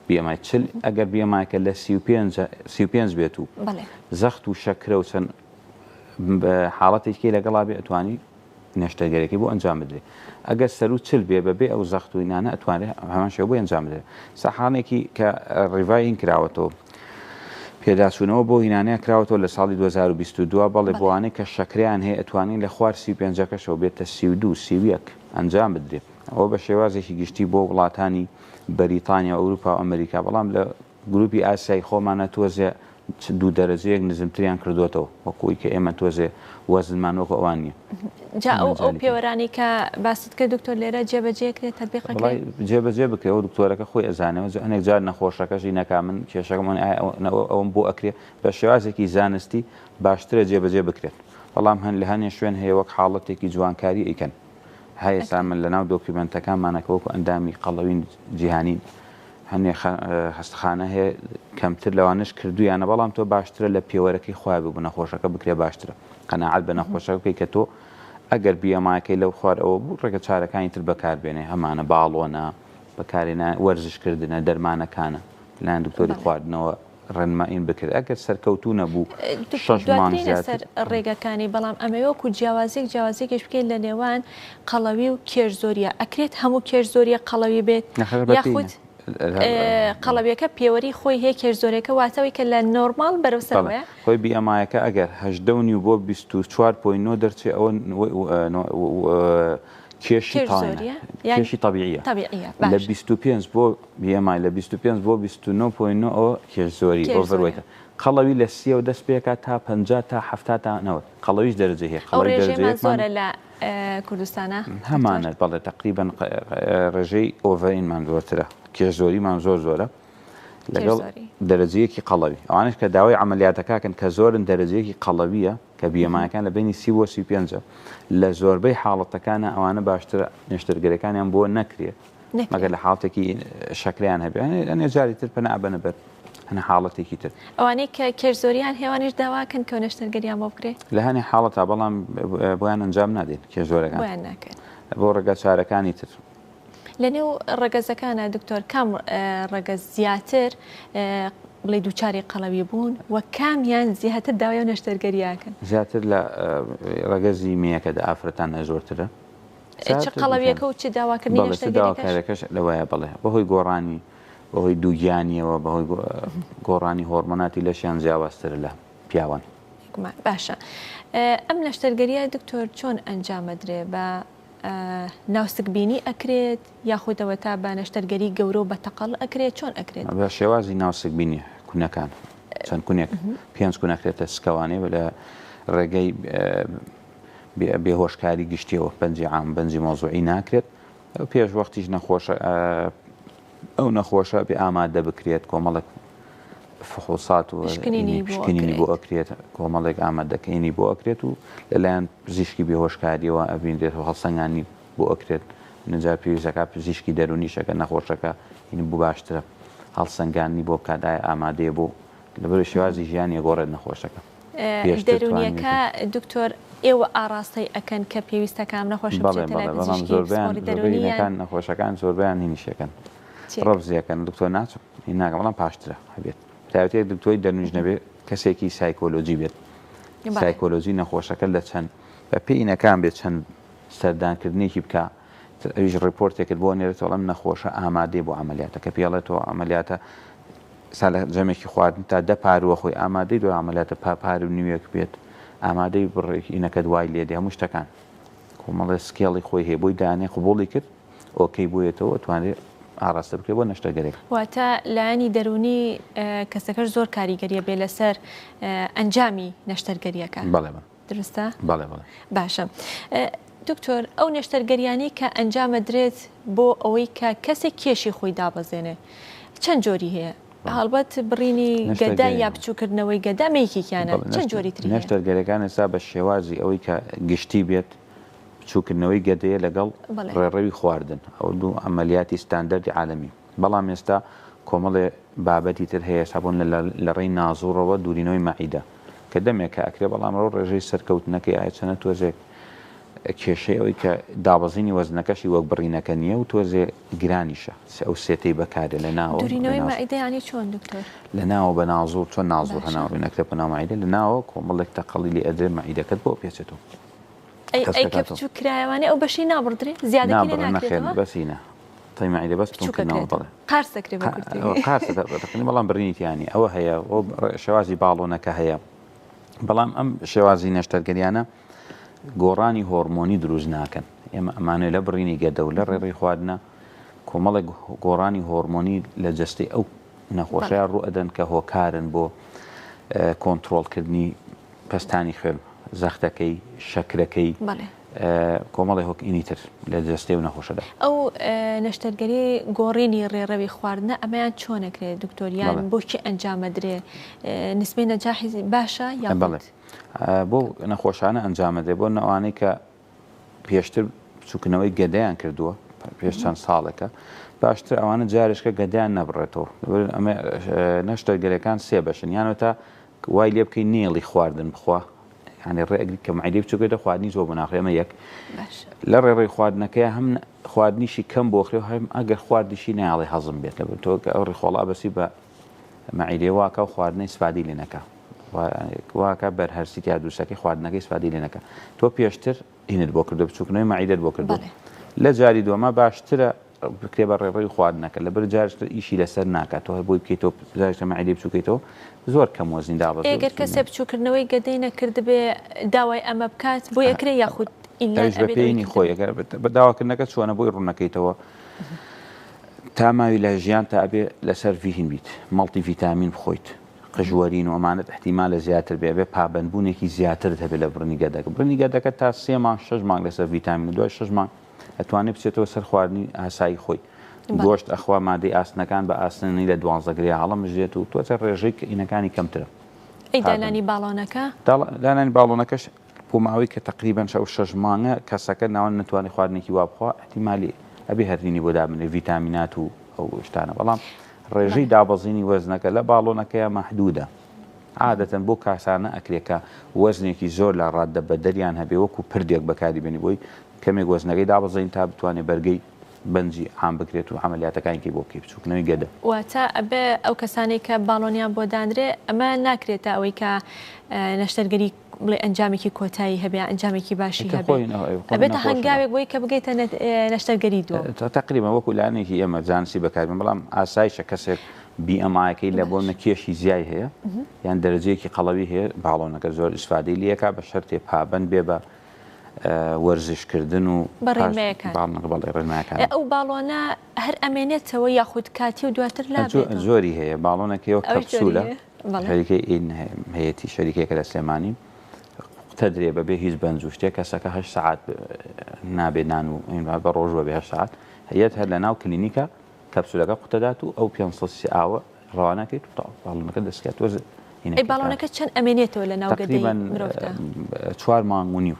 BMI 40 ئەگەر BMI ەکە لە 35 35 بێت و بەڵێ زەخت و شەکرە و چەند حاڵەتێکی لەگەڵا بێ ئەتوانی نەشتەرگەریەکەی بۆ ئەنجام بدرێ ئەگەر سەروو 40 بێ بەبێ ئەو زەخت و ئینانە ئەتوانرێ هەمان شێوە بۆی ئەنجام بدرێ سەحانێکی کە ڕیڤای هین کراوەتەوە پێداچوونەوە بۆ هینانەیە کراوەتەوە لە ساڵی 2022 بەڵێ بۆوانەی کە شەکریان هەیە ئەتوانین لە خوار 35ەکەشەوە بێتە 32 31 ئەنجام بدرێ ئەوە بە شێوازێکی گشتی بۆ وڵاتانی بەریتانیا و ئەوروپا و ئەمریکا بەڵام لە گروپی ئاسیای خۆمانە تۆزێ دوو دەرەجەیەک نزمتریان کردۆتەوە وەکو ئەوی کە ئێمە تۆزێ وەزنمان وەکو ئەوان نییە. جا ئەو ئەو پێوەرانەی کە باست کرد دکتۆر لێرە جێبەجێ کرێت تەتبیق ئەکرێت؟ وەڵای جێبەجێ بکرێ ئەو دکتۆرەکە خۆی ئەزانێ هەنێک جار نەخۆشەکەشی نەکا من کێشەکەم ئەوەیە ئایا ئەوەم بۆ ئەکرێ بە شێوازێکی زانستی باشترە جێبەجێ بکرێت بەڵام هەن لە هەنێ شوێن هەیە وەک حاڵەتێکی جوانکاری ئەیکەن هەیە سا من لەناو دۆکیومێنتەکانمانە کە وەکو ئەندامی قەڵەوین جیهانین هەنێ خەستەخانە هەیە کەمتر لەوانەش کردویانە بەڵام تۆ باشترە لە پێوەرەکەی خۆیان ببوو نەخۆشەکە بکرێ باشترە قەناعەت بە نەخۆشەکە بکەی کە تۆ ئەگەر بیەمایەکەی لەو خوار ئەوە بوو ڕێگە چارەکانی تر بەکاربێنێ هەمانە باڵۆنە بەکارێنە وەرزشکردنە دەرمانەکانە لایەن دکتۆری خواردنەوە ڕێنمایین بکرێت ئەگەر سەرکەوتوو نەبوو شەش مانگ دواترینە سەر زیاتر ڕێگەکانی بەڵام ئەمەوێ وەکو جیاوازیەک جیاوازیەکیش بکەین لە نێوان قەڵەوی و کێش زۆریە ئەکرێت هەموو کێش زۆریە قەڵەوی بێت نەخێر بەپێی یاخود قەڵەویەکە پێوەری خۆی هەیە کێش زۆرەکە واتەوەی کە لە نۆرماڵ بەرەو بەڵێ سەرەوەیە خۆی BMI ەکە ئەگەر 18 و نیو بۆ 24 point نۆ دەرچێ ئەوە کێشی کێش تاینە زۆریە یان کێشی تەبیعیە تەبیعیە لە باشە 25 بۆ BMI لە 25 بۆ 29 point نۆ ئەوە کێش زۆری کێش زۆریە overweight ە قەڵەوی لە سیەوە دەست پێکات تا 50 تا 70 تا 90 قەڵەویش دەرەجە هەیە ئەو قەڵەوی دەرەجە ڕێژەیەمان یەکمان زۆرە لە کوردستانە دکتۆر؟ هەمانە بەڵێ تەقریبەن ڕێژەی over ینمان زۆرترە کێش زۆریمان زۆر زۆرە لەگەڵ دەرەجەیەکی قەڵەوی ئەوانش کە داوای عملیاتەکەکەن کە زۆرن دەرەجەیەکی قەڵەویە کە BMI ەکان لە بینی سی بۆ 35 لە زۆربەی حاڵەتەکانە ئەوانە باشترە نەشتەرگەرەکانیان بۆ نەکرێت مەگەر لە حاڵتێکی شەکریان هەبێ ئەنێ جاری تر پەنا بەنە بەر هەنە حاڵەتێکی تر. ئەوانەی کە کێش زۆریان هەیە ئەوانیش داواکەن کە نەشتەرگەریان بۆ بکرێ؟ لە هەنێ حاڵەتا بەڵام بۆیان ئەنجام نادەین کێش زۆرەکان. بۆیان ناکەن. بۆ ڕێگا چارەکانی تر. لە نێو ڕەگەزەکانە دکتۆر کام ڕەگەز زیاتر بڵێ دووچاری قەڵەوی بوون و کامیان زیاتر داوای ئەو نەشتەرگەریاکەن؟ زیاتر لە ڕەگەزی مێیەکەدا ئافرەتان زۆرترە. چ قەڵەویەکە و چ داواکردنی نەشتەرگەریەکەش؟ لەوەیە بەڵێ بەهۆی گۆڕانی بەهۆی دووگیانیەوە بەهۆی گۆڕانی هۆرمۆناتی لەشیان جیاوازترە لە پیاوان. باشە ئەم نەشتەرگەریە دکتۆر چۆن ئەنجامەدرێ بە ناوسکبینی ئەکرێت یاخود ئەوەتا بە نەشتەرگەری گەورە و بە تەقەڵ ئەکرێت چۆن ئەکرێت؟ بە شێوازی ناوسکبینی کونەکان چەند کونێک پێنج کون ئەکرێتە سکەوانێ لە ڕێگەی بێهۆشکاری گشتیەوە بەنجی عام بەنجی مەوزوعی ناکرێت پێش وەختیش نەخۆشە ئەو نەخۆشە بێ ئامادە بکرێت کۆمەڵێک فحوسات و پشکنینی بۆ ئەکرێت کۆمەڵێک ئامادەکەینی بۆ ئەکرێت و لەلایەن پزیشکی بێهۆشکاریەوە ئەبینرێت و هەڵسەنگانی بۆ ئەکرێت نجار پێویستەکە پزیشکی دەرونیشەکە نەخۆشەکە هین بۆ باشترە هەڵسەنگاندنی بۆ بکات ئایا ئامادەیە بۆ لەبەر شێوازی ژیانی گۆڕێت نەخۆشەکە. دەروونیەکە دکتۆر ئێوە ئاڕاستەی ئەکەن کە پێویستە کام نەخۆشە بچێتە لای پزیشکی پسپۆڕی دەروونی یان؟ نەخۆشەکان زۆربەیان هینیشەکەن ڕەفزیەکەن دکتۆر ناچم هین ناکەم بەڵام پاشترە هەبێت تایبەتی دکتۆری دەروونیش نەبێت کەسێکی سایکۆلۆجی بێت سایکۆلۆجی نەخۆشەکە لە چەند بە پێی ئینەکان بێت چەند سەردانکردنێکی بکە ئەویش ڕیپۆرتێکت بۆ نێرێتەوە ئەم نەخۆشە ئامادەی بۆ عملیاتەکە پێڵێتەوە عملیاتە سا لە جەمێکی خواردن تا دە پارووە خۆی ئامادەی دوای عەمەلیاتە پا پارو نیوێک بێت ئامادەی بڕێک ئینەکەت وای لێ دێ هەموو شتەکان کۆمەڵێ سکێڵی خۆی هەیە بۆی دانێ قبوڵی کرد ئۆکەی بۆیەتەوە توانرێ ئاڕاستە بکرێت بۆ نەشتەرگەرێک. واتە لایەنی دەروونی کەسەکەش زۆر کاریگەریە بێ لەسەر ئەنجامی نەشتەرگەریەکە. بەڵێ بەڵێ. دروستە؟ بەڵێ بەڵێ. باشە دکتۆر ئەو نەشتەرگەریانەی کە ئەنجامەدرێت بۆ ئەوەی کە کەسێک کێشی خۆی دابەزێنێ چەند جۆری هەیە؟ هەڵبەت بڕینی گەدە یا بچووکردنەوەی گەدە ئەمە یەکێکیانە چەند جۆری تری هەیە؟ نەشتەرگەریەکان ئێستا بە شێوازی ئەوەی کە گشتی بێت بچووکردنەوەی گەدەیە لەگەڵ ڕێڕەوی خواردن ئەو دوو عەمەلیاتی ستاندەردی عالەمی بەڵام ئێستا کۆمەڵێ بابەتی تر هەیە ئێستا بۆ لە ڕێی نازوڕەوە دوورینەوەی مەعیدە کە دەمێکە ئەکرێ بەڵام ڕۆ ڕێژەی سەرکەوتنەکەی ئایا چەنە تۆزێک کێشەی ئەوەی کە دابەزینی وەزنەکەشی وەک بڕینەکە نییە و تۆزێ گرانیشە ئەو سێتەی بەکارێ لە ناوە دوورینەوەی مەعیدە یانی چۆن دکتۆر؟ لە ناوە بە نازوڕ چۆن نازوڕ هەناو نەکرێ بە ناو مەعیدە لە ناوە کۆمەڵێک تەقەڵی لێ ئەدرێ مەعیدەکەت بۆ پێچێتەوە ئەی ئەی کە بچووک کرایەوانێ ئەو بەشەی نابڕدرێ زیادەکەی لێ ناکرێتەوە؟ بەسی نا تەی مەعیدە بەس بچووکەکرێت قارس دەکرێت بە کورتی قارس دەکرێت بەڵام بڕینی تیا نییە ئەوە هەیە ئەو شێوازی باڵۆنەکە هەیە بەڵام ئەم شێوازی نەشتەرگەریانە گۆڕانی هۆرمۆنی دروست ناکەن ئێمە ئەمانێ لە بڕینی گەدە و لە ڕێڕی خواردنە کۆمەڵێک گۆڕانی هۆرمۆنی لە جەستەی ئەو نەخۆشەیە ڕوو ئەدەن کە هۆکارن بۆ کۆنتترۆلکردنی پەستانی خوێن، زەختەکەی، شەکرەکەی، کۆمەڵێ هۆکئینی تر لە جەستەی ئەو نەخۆشەدا. ئەو نەشتەرگەری گۆڕینی ڕێڕەوی خواردنە ئەمەیان چۆن ئەکرێت دکتۆر یان بۆ کێ ئەنجام ئەدرێ نسبەی نەجاحی باشە یاخود؟ بەڵێ بۆ نەخۆشانە ئەنجام ئەدرێ بۆ ئەوانەی کە پێشتر بچووکنەوەی گەدەیان کردووە پێش چەند ساڵێکە باشتر ئەوانە جارێکە گەدەیان نەبڕێتەوە ئەمە نەشتەرگەرەکان سێ بەشن یانەوە تا وای لێ بکەی نێڵی خواردن بخوا یعنی ڕێگری کە مەعیدەی بچووکێتە خواردنی زۆر بۆ ناخرێ ئەمە یەک لە ڕێڕەوی خواردنەکەی هەم خواردنیشی کەم بۆخرێ و هەم ئەگەر خواردیشی نایڵێ هەزم بێت لە تۆ کە ئەو ڕیخۆڵا بەسی بە مەعیدەی واکە و خواردنی ئیسفادەی لێ نەکا واکە بەر هەرسی تیا دروستەکەی خواردنەکەی ئیسفادەی لێ نەکا تۆ پێشتر هینت بۆ کردو بچووکنەوەی مەعیدەت بۆ کردو لە جاری دووەما باشترە بکرێ بە ڕێڕەوی خواردنەکە لەبەر جارشتر ئیشی لەسەر ناکات تۆ هەر بۆی بکەیتەوە جارشتە مەعیدەی بچووکەیتەوە زۆر کەم وەزنی دابەزێ ئەگەر کەسێ بچووکردنەوەی گەدەی نەکردبێ داوای ئەمە بکات بۆی ئەکرێ یاخود ئیلا ئەویش بە پێی خۆی ئەگەر بە داواکردنەکە چۆنە بۆی ڕوونەکەیتەوە تا ماوی لە ژیان تا ئەبێ لەسەر ڤیهین بیت مەڵتی ڤیتامین بخۆیت قژوەرین و ئەمانەت ئیحتیمالە زیاتر بێ ئەبێ پابەندبوونێکی زیاترت هەبێ لە بڕینی گەدەکە بڕینی گەدەکە تا سێ مانگ شەش مانگ لەسەر ڤیتامین دوای شەش مانگ ئەتوانێ بچێتەوە سەر خواردنی ئاسایی خۆی گۆشت ئەخوا مادەی ئاسنەکان بە ئاسنی لە دوانزە گرێ هەڵەمژێت و تۆزێ ڕێژەی ئینەکانی کەمترە. ئەی دانانی باڵۆنەکە؟ دانانی باڵۆنەکەش بۆ ماوەی کە تەقریبەن ئەو شەش مانگە کەسەکە ناوەند نەتوانێت خواردنێکی وا بخوا ئیحتیمالی ئەبێ هەرینی بۆ دابنرێ ڤیتامینات و ئەو شتانە بەڵام. ڕێژەی دابەزینی وەزنەکە لە باڵۆنەکەیا مەحدودە. عادەتەن بۆ کاسانە ئەکرێ کە وەزنێکی زۆر لە ڕاددە بەدەریان هەبێ وەکو پردێک بەکاری بێنی بۆی کەمێک وەزنەکەی دابەزێنی تا بتوانێ بەرگەی بەنجی عام بگرێت و عەمەلیاتەکانی کەی بۆ بکەی بچووکنەوەی گەدە. واتە ئەبێ ئەو کەسانەی کە باڵۆنیان بۆ دانرێ ئەمە ناکرێتە ئەوەی کە نەشتەرگەری بڵێ ئەنجامێکی کۆتایی هەبێ یان ئەنجامێکی باشی ئیتر هەبێ خۆی نە- خۆی ئەبێتە نەخۆشە. هەنگاوێک بۆی کە بگەیتە نە- نەشتەرگەری دووەم. تەقریبا وەکو لایەنێکی ئێمە زانستی بەکاربێن بەڵام ئاسایشە کەسێک BMI کەی لە بۆ کێشی زیای هەیە یان دەرەجەیەکی قەڵەوی هەیە باڵۆنەکە زۆر ئیسفادەی لێکا بە شەرتێ پابەند بێ بە وەرزشکردن و بە ڕێنمایەکان. باڵۆنەکە بەڵێ ڕێنمایەکان. ئەو باڵۆنە هەر ئەمێنێتەوە یاخود کاتی و دواتر لابێتەوە؟ زۆری هەیە باڵۆنەکەی وەک ئەویش زۆری کەپسولە هەیە؟ بەڵێ. شەریکەی ئین هەیەتی شەریکەیەکە لە سلێمانی قوتەدرێ بەبێ هیچ بەنج و شتێک کەسەکە هەشت سەعات نابێ نان و بە ڕۆژوە بێ هەشت سەعات هەیەت هەر لە ناو کلینیکە کەپسولەکە قوتەدات و ئەو 500 سی ئاوە ڕەوانەکەیت و تەواو باڵۆنەکە دەستکات تۆز ئەی باڵۆنەکە چەند ئەمێنێتەوە لە ناو گەدەی تقریبا مرۆڤدا؟ چوار مانگ و نیو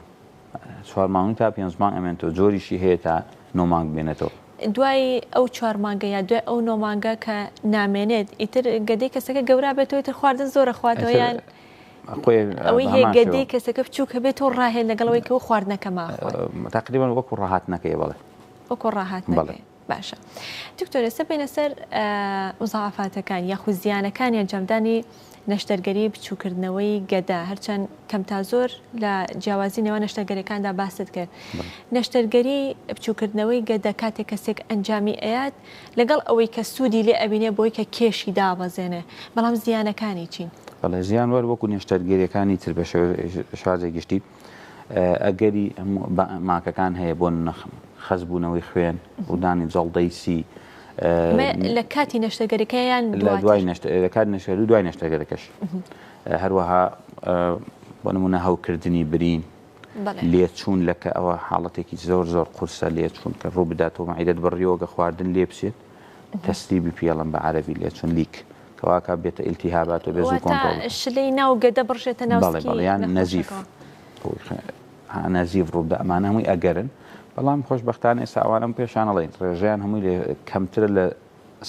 چوار مانگ تا پێنج مانگ ئەمێنێتەوە جۆریشی هەیە تا نۆ مانگ بێنێتەوە. دوای ئەو چوار مانگە یا دوای ئەو نۆ مانگە کە نامێنێت ئیتر گەدەی کەسەکە گەورا بێتەوە ئیتر خواردن زۆرە خواتەوە یان ئەوەی هەیە گەدەی کەسەکە بچووکە بێت و ڕاهێن لەگەڵ ئەوەی کە ئەو خواردنەکە ماخوات تقریبا وەکو ڕاهاتنەکەی بەڵێ وەکو ڕاهاتنەکەی باشە دکتۆر ئێستا بێنە سەر مزاعفاتەکان یاخود زیانەکانی ئەنجامدانی نەشتەرگەری بچووکردنەوەی گەدە هەرچەند کەم تا زۆر لە جیاوازی نێوان نەشتەرگەریەکاندا باست کرد نەشتەرگەری بچووکردنەوەی گەدە کاتێک کەسێک ئەنجامی ئەیات لەگەڵ ئەوەی کە سوودی لێ ئەبینێ بۆی کە کێشی دابەزێنێ بەڵام زیانەکانی چین؟ بەڵێ زیان وەر وەکو نەشتەرگەریەکانی تر بە شێوازێکی گشتی ئەگەری ماکەکان هەیە بۆ خەستبوونەوەی خوێن، ڕوودانی جەڵدەی سی. لە کاتی نەشتەرگەریەکە یان دواتر؟ لە کاتی نەشتەرگەری و دوای نەشتەرگەرەکەش. هەروەها بۆ نمونە هەوکردنی برین، لێچوون لە کە ئەوە حاڵەتێکی زۆر زۆر قورسە لێچوون کە ڕوو بداتەوە مەعیدەت بڕیەوە گە خواردن لێ بچێت تەسریبی پێڵم بە عەرەبی لێچوون leak کەواکە بێتە ئیلتیهابات و بێ زوو کۆنترۆڵ شلەی ناو گەدە بڕژێتە ناو سکی بەڵێ یان نەزیف نەزیف ڕووبدا ئەمانە هەمووی ئەگەرن بەڵام خۆشبەختانە ئێستا ئەوانەم پێشان ئەڵێین ڕێژەیان هەمووی لێ کەمترە لە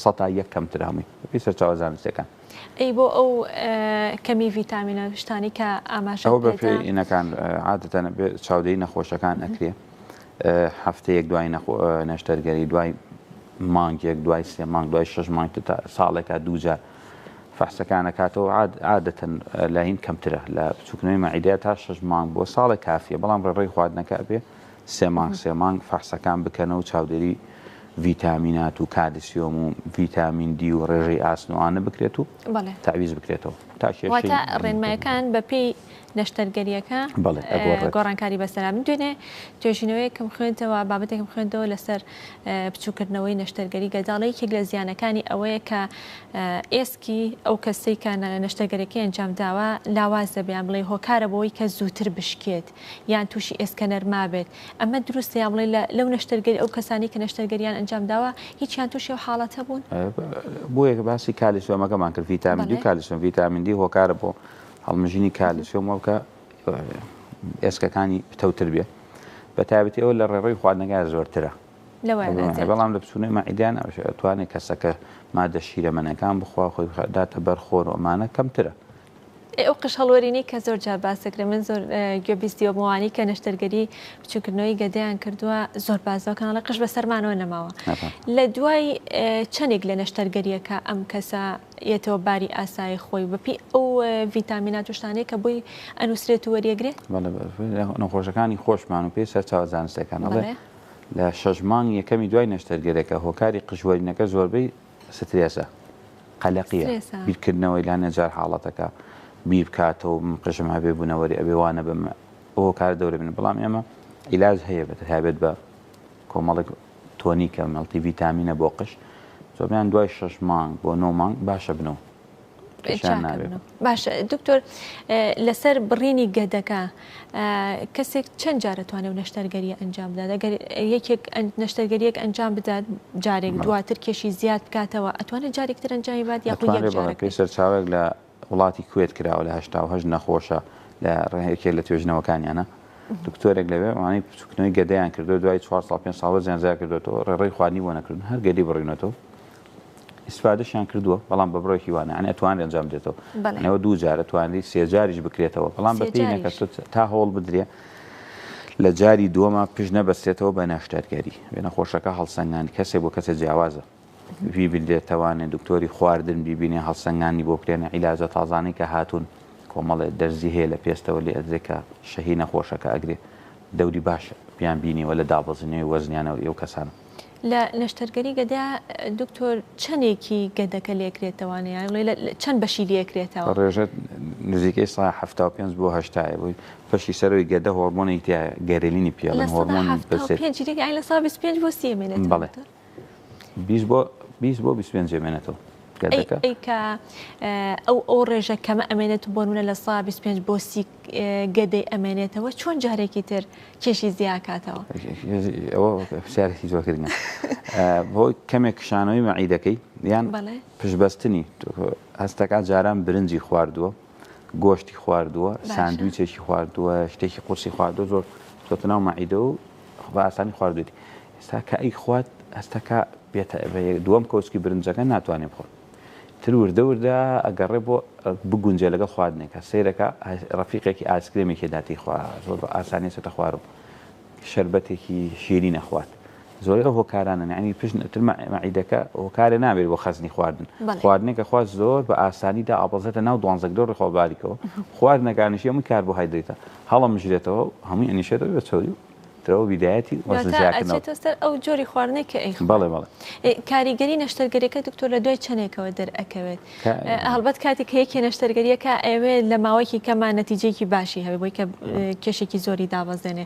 سەتا یەک کەمترە هەمووی بەپێی سەرچاوە زانستیەکان. ئەی بۆ ئەو کەمی ڤیتامینە شتانەی کە ئاماژەت ئەوە پێدا؟ بەپێی ئینەکان عادەتەن بێ چاودێری نەخۆشەکان ئەکرێ هەفتەیەک دوای نەشتەرگەری دوای مانگێک دوای سێ مانگ دوای شەش مانگ تا ساڵێکا دووجار فەحسەکان ئەکاتەوە عادەتەن لە هین کەمترە لە بچووکنەوەی مەعیدەیە تا شەش مانگ بۆ ساڵێک کافیە بەڵام ڕێڕەوی خواردنەکە ئەبێ سێ مانگ سێ مانگ فەحسەکان بکەنەوە و چاودێری ڤیتامینات و کالسیۆم و ڤیتامین دی و ڕێژەی ئاسن و ئانە بکرێت و تەعویز بکرێتەوە تا کێشەی واتە ڕێنمایەکان بەپێی نەشتەرگەریەکە گۆڕانکاری بەسەرا من دوێنێ توێژینەوەیەکم خوێندەوە بابەتێکم خوێندەوە لەسەر بچووکردنەوەی نەشتەرگەری گەداڵە یەکێک لە زیانەکانی ئەوەیە کە ئێسکی ئەو کەسەی کە نەشتەرگەریەکەی ئەنجام داوە لاواز دەبێت یان بڵێ هۆکارە بۆی کە زووتر بشکێت یان تووشی ئێسکە نەرما بێت ئەمە دروستە یان بڵێ لەو نەشتەرگەری ئەو کەسانی کە نەشتەرگەریان ئەنجام داوە هیچیان تووشی ئەو حاڵەتە بوون؟ بۆیە باسی کالیسیۆمەکەمان کرد ڤیتامین دی و کالیسیۆم ڤیتامین دی هۆکارە بۆ هەڵمژینی کالیسیۆم وەکە ئێسکەکانی پتەوتر بێ بە تایبەتی ئەوە لە ڕێڕەوی خواردنەکە زۆرترە بەڵام لە بچوونەوەی مەعیدیان ئەتوانێت کەسەکە مادە شیرەمەنەکان بخوا خۆی داتە بەر خۆر و ئەمانە کەمترە. ئەی ئەو قژ هەڵوەرینەی کە زۆر جار باس دەکرێت من زۆر گوێ بیستی بۆوانی کە نەشتەرگەری بچووکردنەوەی گەدەیان کردووە زۆر بازەوە کەناڵە قژ بەسەرمانەوە نەماوە لە دوای چەندێک لە نەشتەرگەریەکە ئەم کەسە یەتەوە باری ئاسایی خۆی بەپی ئەو ڤیتامینات و شتانەی کە بۆی ئەنووسرێت و وەریەگرێت؟ بەڵێ نەخۆشەکانی خۆشمان و پێی سەرچاوە زانستیەکان ئەڵێ لە شەش مانگ یەکەمی دوای نەشتەرگەرەکە هۆکاری قژوەرینەکە زۆربەی سترێسە قەلەقیە بیرکردنەوەی لە نەجار حاڵەتەکە بیر بکاتەوە من قژم هەبێ بوونەوەری ئەبێ وانە بم هۆکار دەورە بن بەڵام ئێمە عیلاج هەیە بە تایبەت بە کۆمەڵێک تۆنیکە مەڵتی ڤیتامینە بۆ قژ زۆربیان دوای شەش مانگ بۆ نۆ مانگ باشە بنەوە باشە دکتۆر لەسەر بڕینی گەدەکە کەسێک چەند جارە توانێت و نەشتەرگەریە ئەنجام بدات ئەگەر یەکێک نەشتەرگەریەک ئەنجام بدات جارێک دواتر کێشی زیاد بکاتەوە ئەتوانێت جارێکتر ئەنجامی بات یاخود یەک جارەکەی سەرچاوێک لە وڵاتی کوێت کراوە لە 88 نەخۆشە لە ڕێکێک لە توێژنەوەکانیانە دکتۆرێک لەوێ ئەوانەی بچووکنەوەی گەدەیان کردو دوای 4 ساڵ 5 ساڵ وەزیان زیاد کردوێتەوە ڕێڕەوی خواردنی بۆ نەکردن هەر گەدەی بڕینەتەوە. ئیسفادەشیان کردووە بەڵام بە بڕێکی وانە یعنی ئەتوانرێ ئەنجام بدرێتەوە بەڵێ. ئەوە دوو جار ئەتوانری سێ جاریش بکرێتەوە بەڵام سێ بە پێی جاریش. نەکە تا هەوڵ بدرێ لە جاری دووەما پشت نەبەسترێتەوە بە نەشتەرگەری بێ نەخۆشەکە هەڵسەنگاندنی کەسێک بۆ کەسێک جیاوازە بیبینرێتەوانێ دکتۆری خواردن بیبینێ هەڵسەنگاندنی بۆ بکرێنە عیلاجە تازانەی کە هاتوون کۆمەڵێ دەرزی هەیە لە پێستەوە لێ ئەدرێ کە شەهی نەخۆشەکە ئەگرێ دەوری باش بیان بینیوە لە دابەزینەوەی وەزنیانەوە ئەو کەسانە. لە نەشتەرگەری گەدە دکتۆر چەنێکی گەدەکە لێکرێتەوانێ یان بڵێ چەند بەشی لێکرێتەوە؟ ڕێژە نزیکەی 75% بۆ 80 بووی بەشی سەرەوەی گەدە هۆرمۆنێکی تیایە گەرێلینی پێ ئەڵێن هۆرمۆنی لە 75 یانی لە 25 بۆ 30 ئەمێنێتەوە بەڵێ 20 بۆ 20 بۆ 25 ئەمێنێتەوە گەدەکە. ئەی کە ئەو ئەو ڕێژە کەمە ئەمێنێت بۆ نمونە لە 25% بۆ 30 گەدەی ئەمێنێتەوە چۆن جارێکی تر کێشی زیاکاتەوە؟ ئەوە پرسیارێکی زۆر گرنگە. بۆی کەمێک کشانەوەی مەعیدەکەی یان پشتبەستنی هەستەکە جاران برنجی خواردووە گۆشتی خواردووە ساندویچێکی خواردووە شتێکی قورسی خواردووە زۆر چۆتە ناو مەعیدە و بە ئاسانی خواردوێتی ئێستا کە ئەی خوات هەستەکە بێتە دووەم کەوچکی برنجەکە ناتوانێت بخۆن تر وردە وردە ئەگەڕێ بۆ بگونجێ لەگەڵ خواردنێکە سەیرەکە ڕەفیقێکی ئاسکرێمێکی داتی خوا زۆر بە ئاسانی چێتە خوارەوە شەربەتێکی شیرین ئەخوات زۆر ئەو هۆکارانە یعنی پشت تر مەعیدەکە هۆکارێ نابێت بۆ خەزنی خواردن خواردنێکە خوا زۆر بە ئاسانی دا ئاپەزێتە ناو دوانزەگرۆ ڕێخۆ باریکەوە خواردنەکانیشی هەمووی کاربۆهایدرێتە هەڵەمژرێتەوە هەمووی ئەنیشێتەوە بە چەوری و ترەوە بیدایەتی وەزن زیادکردنەوە. ئەچێتە سەر ئەو جۆری خواردنەی کە ئەیخوات. بەڵێ بەڵێ. کاریگەری نەشتەرگەریەکە دکتۆر لە دوای چەندێکەوە دەرئەکەوێت؟ هەڵبەت کاتێک کە یەکێ نەشتەرگەریەکە ئەیەوێت لە ماوەیەکی کەما نەتیجەیەکی باشی هەبێ بۆی کە کێشێکی زۆری دابەزێنێ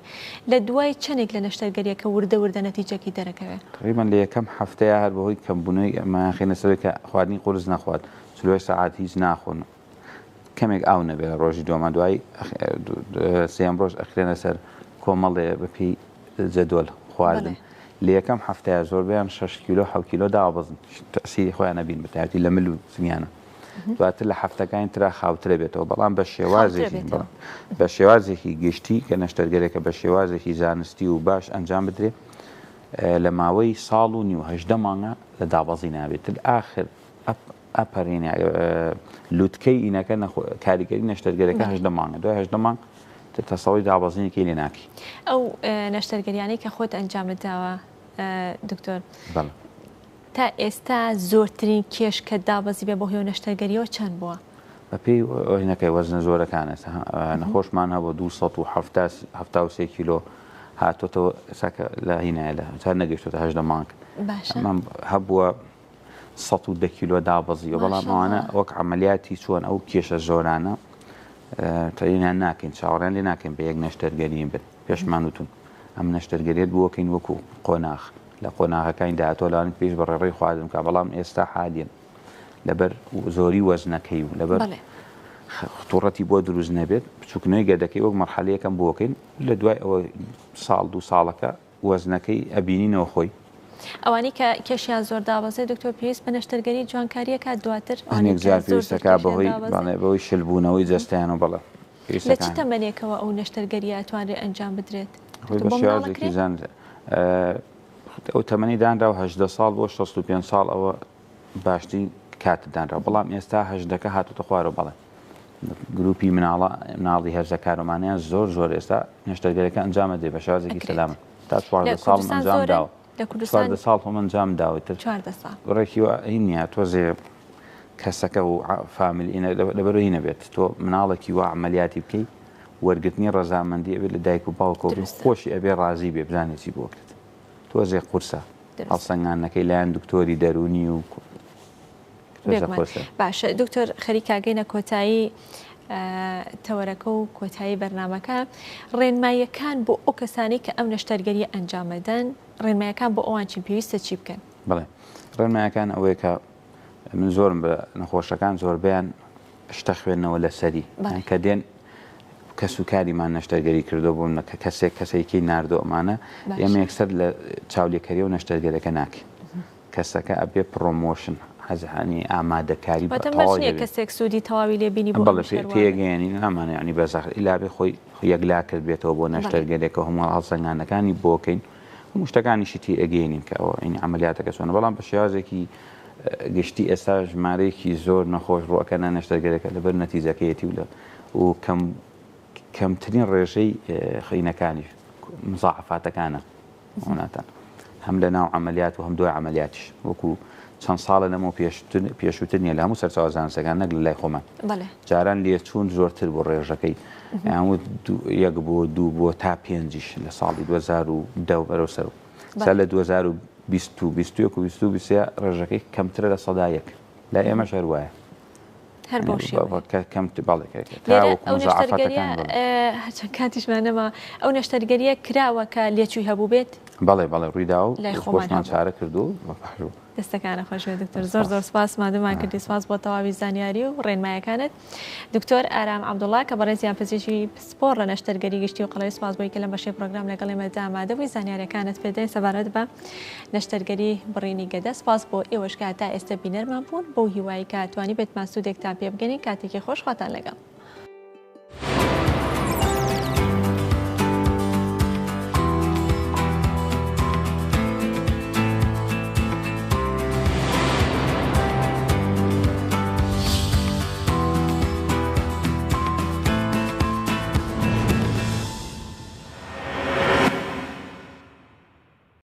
لە دوای چەندێک لە نەشتەرگەریەکە وردە وردە نەتیجەکەی دەرەکەوێت؟ تقریبا لە یەکەم هەفتەیە هەر بەهۆی کەمبوونەوەی ئەمەیان خێنە سەرەوەی کە خواردنی قورس نەخوات 48 سەعات هیچ ناخۆن کەمێک ئاو نەبێت لە ڕۆژی دووەما دوای سێیەم ڕۆژ ئەخرێنە سەر کۆمەڵێ بەپێی جەدۆل خواردن لە یەکەم هەفتەیە زۆربەیان 6 کیلۆ 7 کیلۆ دابەزن تەسیری خۆیان نەبین بەتایبەتی لە مل و زنیانە دواتر لە هەفتەکانی ترا خاوترە بێتەوە بەڵام بە شێوازێکی بە شێوازێکی گشتی کە نەشتەرگەرێکە بە شێوازێکی زانستی و باش ئەنجام بدرێت لە ماوەی ساڵ و نیو هەژدە مانگە لە دابەزی نابێت ئاخر ئەپەرینە لوتکەی ئینەکە کاریگەری نەشتەرگەرەکە هەژدە مانگە دوای هەژدە مانگ تەسەوری دابەزینێکی لێ ناکەی. ئەو نەشتەرگەریانەی کە خۆت ئەنجامت داوە دکتۆر تا ئێستا زۆرترین کێش کە دابەزی بێ بۆ هێو نەشتەرگەریەوە چەند بووە؟ بەپێی ئۆینەکەی وەزنە زۆرەکان ئێستا نەخۆشمان هەبوو 273 کیلۆ هاتۆتەوە ئێستا لە هینایە لە تا نەگەیشتۆتە هەژدە مانگ باشە هەبووە 110 کیلۆ دابەزیوە بەڵام ئەوانە وەک عملیاتی چۆن ئەو کێشە زۆرانە تەینیان ناکەین چاوەڕیان لێ ناکەین بە یەک نەشتەرگەری بن پێشمان وتون ئەم نەشتەرگەریت بۆکەین وەکو قۆناغ لە قۆناغەکانی داهاتوە لەوان پێش بە ڕێڕەی خواردن بکە بەڵام ئێستا حالیەن لەبەر زۆری وەزنەکەی و لەبەر خطوڕەتی بۆ دروست نەبێت بچووکنەوەی گەدەکەی وەک مەرحەلەیەکەم بۆکەین لە دوای ئەوە ساڵ دوو ساڵەکە وەزنەکەی ئەبینینەوە خۆی. ئەوانەی کە کێشیان زۆر دابەزێ دکتۆر پێویست بە نەشتەرگەری جوانکاریەکات دواتر هەنێک جار پێویستەکە بەهۆی بەڵێ بەهۆی شلبوونەوەی جەستەیان و بەڵێ لە چ تەمەنێکەوە ئەو نەشتەرگەریە ئەتوانرێ ئەنجام بدرێت؟ خۆی بە شێوازێکی زان ئەو تەمەنی دانرا و 18 ساڵ بۆ 65 ساڵ ئەوە باشترین کات دانرا بەڵام ئێستا هەژدەکە هاتوتە خوارەوە بەڵێ گروپی مناڵە مناڵی هەرزەکارۆمانیان زۆر زۆر ئێستا نەشتەرگەرەکە ئەنجامە دێ بە شێوازێکی سەلامەت تا 14 ساڵ ئەنجام داوە 14 ساڵ هەم ئەنجام داوە تر ڕێکی هی نییە تۆزێ کەسەکە و فامیل لەبەر هی نەبێت تۆ مناڵێکی وا عملیاتی بکەی وەرگرتنی ڕەزامەندی ئەبێت لە دایک و باوکەوە خۆشی ئەبێ ڕازی بێ بزانێت چی بۆ کرد تۆزێ قورسە هەڵسەنگاندنەکەی لایەن دکتۆری دەروونی و باشە دکتۆر خەریکاگەینە کۆتایی تەوەرەکە و کۆتایی بەرنمەکە ڕێنماییەکان بۆ ئەو کەسانی کە ئەم نەشتەرگەریە ئەنجامەدەن ڕێنمایەکان بۆ ئەوان چین پێویستە چی بکەن بڵێ ڕێنمایەکان ئەوەیە کە من زۆرم بە نەخۆشەکان زۆربیان شتە خوێندنەوە لەسەری کە دێن کەس و کاریمان نەشتەرگەری کردو بۆ منە کە کەسێک کەسێکی ناردۆ ئەمانە ئێمە یەکسەر لە چاولێکەری و نەشتەرگەرەکە ناکەین کەسەکە ئەبێ پڕۆمۆشن حەزانی ئامادەکاری بە تەواوی نیە کەسێک سوودی تەواوی لێ بینی بۆ بەڵێ تێگەیەنی نامانە یعنی بە زەخت ئیلا بێ خۆی یەکلا کرد بێتەوە بۆ نەشتەرگەرێکە هەموو هەڵسەنگانەکانی بۆکەین هەموو شتەکانیشی تێ ئەگەیەنین کە ئەوە یعنی عەمەلیاتەکە چۆنە بەڵام بە شێوازێکی. گشتی ئێستا ژمارەیەکی زۆر نەخۆش ڕووەکەنە نەشتەرگەرەکە لەبەر نەتیجەکەیەتی و لە و کەم کەمترین ڕێژەی خینەکانیش مزاعفاتەکانە ناتان هەم لە ناو عملیات و هەم دوای عملیاتیش وەکو چەند ساڵە لەمەوە پێشووتر نیە لە هەموو سەرچاوە زانستەکان نەک لە لای خۆمان جاران لێچوون زۆرتر بۆ ڕێژەکەی یەک بۆ دوو بۆ تا پێنجیش لە ساڵی 2010 بەرەو سەر سا لە 2020 و 21 و 23 ڕێژەکەی کەمترە لە سەدا یەک لە ئێمەش هەر وایە. هەر بەو شێوەیە. کە کەم بەڵێ کە لێرە تاوەکو ئەو نەشتەرگەریە مزاعەفاتەکان بەڵێ. هەرچەند کاتیشمان نەما ئەو نەشتەرگەریە کراوە کە لێچووی هەبوو بێت؟ بەڵێ بەڵێ ڕوویداوە و لای خۆمان خۆشمان هەبوو. چارە کردووە و باش بوو. دەستەکانت خۆش بێت دکتۆر زۆر زۆر سپاس. سپاس ماندوومان کردی سپاس بۆ تەواوی زانیاری و ڕێنمایەکانت. دکتۆر ئارام عەبدوڵا کە بەڕێزیان پزیشکی پسپۆڕ لە نەشتەرگەری گشتی و قەڵەوی سپاس بۆی کە لەم بەشەی پرۆگرام لەگەڵ ئێمەدا ئامادە بووی زانیاریەکانت پێداین سەبارەت بە نەشتەرگەری بڕینی گەدە سپاس بۆ ئێوەش کە هەتا ئێستە بینەرمان بوون بەو هیوایەی کە توانیبێتمان سوودێکتان پێ بگەینین کاتێکی خۆش خواتان لەگەڵ.